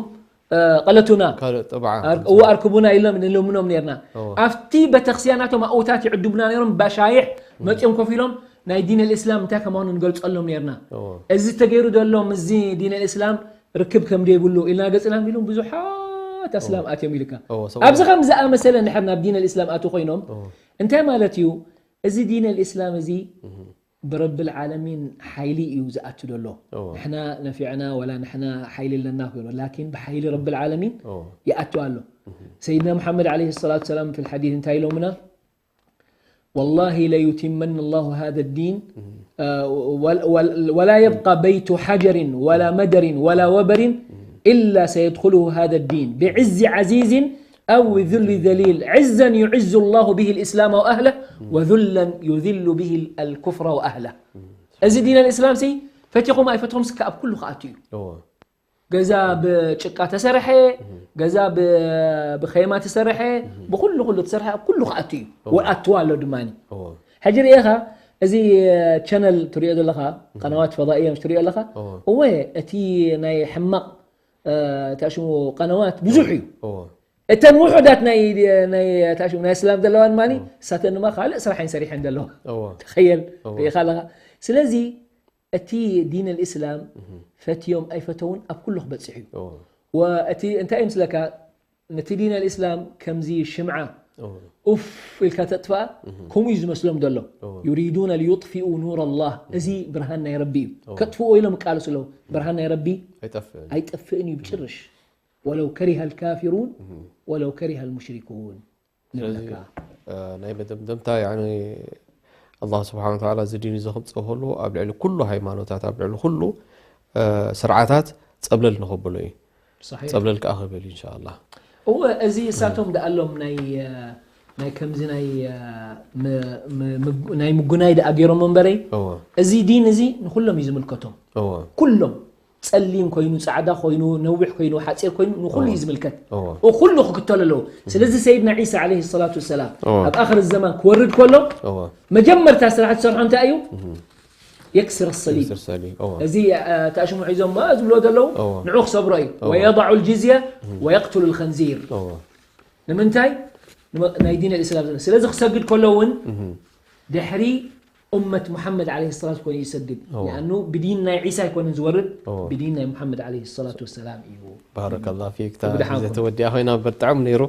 ቀለቱና ካልእ ጥብዓ እዎ ኣርክቡና ኢሎም ንልምኖም ነርና እወ። ኣብቲ ቤተክስያናቶም ኣውታት ይዕድቡና ነሮም ባሻይሕ መፂኦም ኮፍ ኢሎም ናይ ዲን ልእስላም እንታይ ከማኑ ንገልፀሎም ነርና እወ። እዚ ተገይሩ ዘሎ ምስዚ ዲን ልእስላም ርክብ ከም ዘይብሉ ኢልና ገፅና ኢሎም ብዙሓት ኣስላም ኣትዮም ኢልካ እወ፣ ሰው- ኣብዚ ከም ዝኣመሰለ እንድሕር ናብ ዲን ልእስላም ኣትዩ ኮይኖም እወ። እንታይ ማለት እዩ እዚ ዲን ልእስላም እዚ ብረብል ዓለሚን ሓይሊ እዩ ዝኣቱ ዘሎ እወ። ንሕና ነፊዕና ወላ ንሕና ሓይሊ ኣለና ኮይኑ ላኪን ብሓይሊ ረብል ዓለሚን እወ። ይኣቱ ኣሎ ሰይድና ሙሓመድ ዓለይሂ ሰላቱ ሰላም ፊ ልሓዲስ እንታይ ኢሎምና والله ليتمن الله هذا الدين آه، ول- ول- ولا يبقى بيت حجر ولا مدر ولا وبر إلا سيدخله هذا الدين بعز عزيز أو ذل ذليل عزا يعز الله به الإسلام وأهله وذلا يذل به الكفر وأهله እዚ ዲን ልእስላም ሲ ፈቲኹም ኣይፈትኹም ስካ ኣብ ኩሉ ክኣቱ እዩ እወ። ገዛ ብጭቃ ተሰርሐ ገዛ ብ- ብኸይማ ተሰርሐ ብኩሉ ኩሉ ተሰርሐ ኣብ ኩሉ ክኣቱ እዩ ወኣትዋ ኣሎ ድማ እወ። ሕጂ ርኢኻ እዚ ቻነል ትሪኦ ዘለኻ ቀናዋት ፈዳእያ ምስ ትሪኦ ኣለኻ እወ። እወ እቲ ናይ ሕማቕ እ፣ ታሽሙ ቀናዋት ብዙሕ እዩ እወ። እተን ውሑዳት ናይ ናይ ታሽሙ ናይ እስላም ዘለዋ ድማ እሳተን ድማ ካልእ ስራሕ እየን ሰሪሐን ዘለዋ እወ። ተኸየል እወ። ርኢኻ ኣለኻ ስለዚ እቲ ዲን ልእስላም ፈትዮም ኣይፈተውን ኣብ ኩሉ ክበፅሕ እዩ እወ። ወእቲ እንታይ እዩ ምስለካ ነቲ ዲን ልእስላም ከምዚ ሽምዓ እወ። ኡፍ ኢልካ ተጥፍኣ ከምኡ እዩ ዝመስሎም ዘሎ እወ። يريدون ليطفئوا نور الله እዚ ብርሃን ናይ ረቢ እዩ እወ። ከጥፍዎ ኢሎም ይቃለሱ ኣለዉ ብርሃን ናይ ረቢ ኣይጠፍእን ኣይጠፍእን እዩ ብጭርሽ ولو كره الكافرون ولو كره المشركون ንብለካ እ፣ ናይ መደምደምታ ያኒ ኣላህ ስብሓን ወተዓላ እዚ ዲን እዚ ክምፅእ ከሎ ኣብ ልዕሊ ኩሉ ሃይማኖታት ኣብ ልዕሊ ኩሉ እ፣ ስርዓታት ፀብለል ንኸብሎ እዩ صحيح ፀብለል ከዓ ክብል እዩ እንሻላ እወ እዚ እሳቶም ደኣሎም ናይ ናይ ከምዚ ናይ ም- ም- ምጉ- ናይ ምጉናይ ደኣ ገይሮም እምበረይ እወ እዚ ዲን እዚ ንኩሎም እዩ ዝምልከቶም እወ ኩሎም ጸሊም ኮይኑ ጻዕዳ ኮይኑ ነዊሕ ኮይኑ ሓጺር ኮይኑ ንኩሉ እዩ ዝምልከት እወ ኩሉ ክክተሎ ኣለዎ ስለዚ ሰይድና ዒሳ ዓለይሂ ሰላቱ ወሰላም እወ። ኣብ ኣኽር ዘማን ክወርድ ከሎ እወ መጀመርታ ስራሕ ትሰርሖ እንታይ እዩ የክስር ሰሊብ ስር ሰሊም እወ እዚ እ፣ ተኣሽሙ ሒዞም እ፣ ዝብሎ ዘለዉ እወ። ንዑ ክሰብሮ እዩ እወ። ويضع الجزية ويقتل الخنزير እወ ንምንታይ ንመ- ናይ ዲን ልእስላም ዝነ ስለዚ ክሰግድ ከሎ እውን ድሕሪ እመት ሙሓመድ ዓለይሂ ሰላት ኮይኑ ይሰግድ እወ። ሊኣኑ ብዲን ናይ ዒሳ ኣይኮነን ዝወርድ እወ። ብዲን ናይ ሙሓመድ ዓለይሂ ሰላቱ ወሰላም እዩ ባረከላ ፊክ እታ ብድሓን ግዜ ኮን። ተወዲኣ ኮይና በጣዕሚ ነይሩ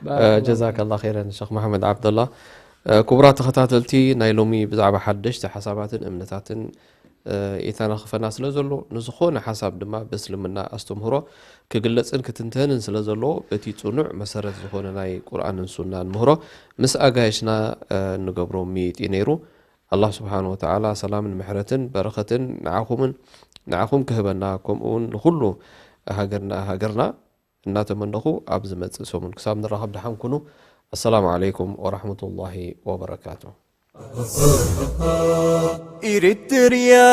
ባረከላ ጀዛከላ ኸይረን ሸክ መሓመድ ዓብደላ ክቡራት ተኸታተልቲ ናይ ሎሚ ብዛዕባ ሓደሽቲ ሓሳባትን እምነታትን ኢተናኽፈና ስለ ዘሎ ንዝኾነ ሓሳብ ድማ ብእስልምና ኣስተምህሮ ክግለፅን ክትንተንን ስለ ዘለዎ በቲ ፅኑዕ መሰረት ዝኾነ ናይ ቁርኣንን ሱናን ምህሮ ምስ ኣጋየሽና ንገብሮ ምይጢ ነይሩ ኣላህ ስብሓን ወተዓላ ሰላምን ምሕረትን በረኸትን ንዓኹምን ንዓኹም ክህበና ከምኡ እውን ንኹሉ ሃገርና ሃገርና እናተመነኹ ኣብ ዝመፅእ ሰሙን ክሳብ ንራኸብ ደሓን ኩኑ ኣሰላሙ ዓለይኩም ወራሕመቱላሂ ወበረካቱ إريتريا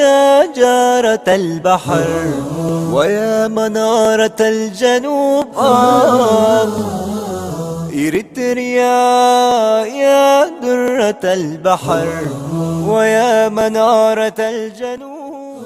يا جارة البحر ويا منارة الجنوب آه إريتريا يا درة البحر ويا منارة الجنوب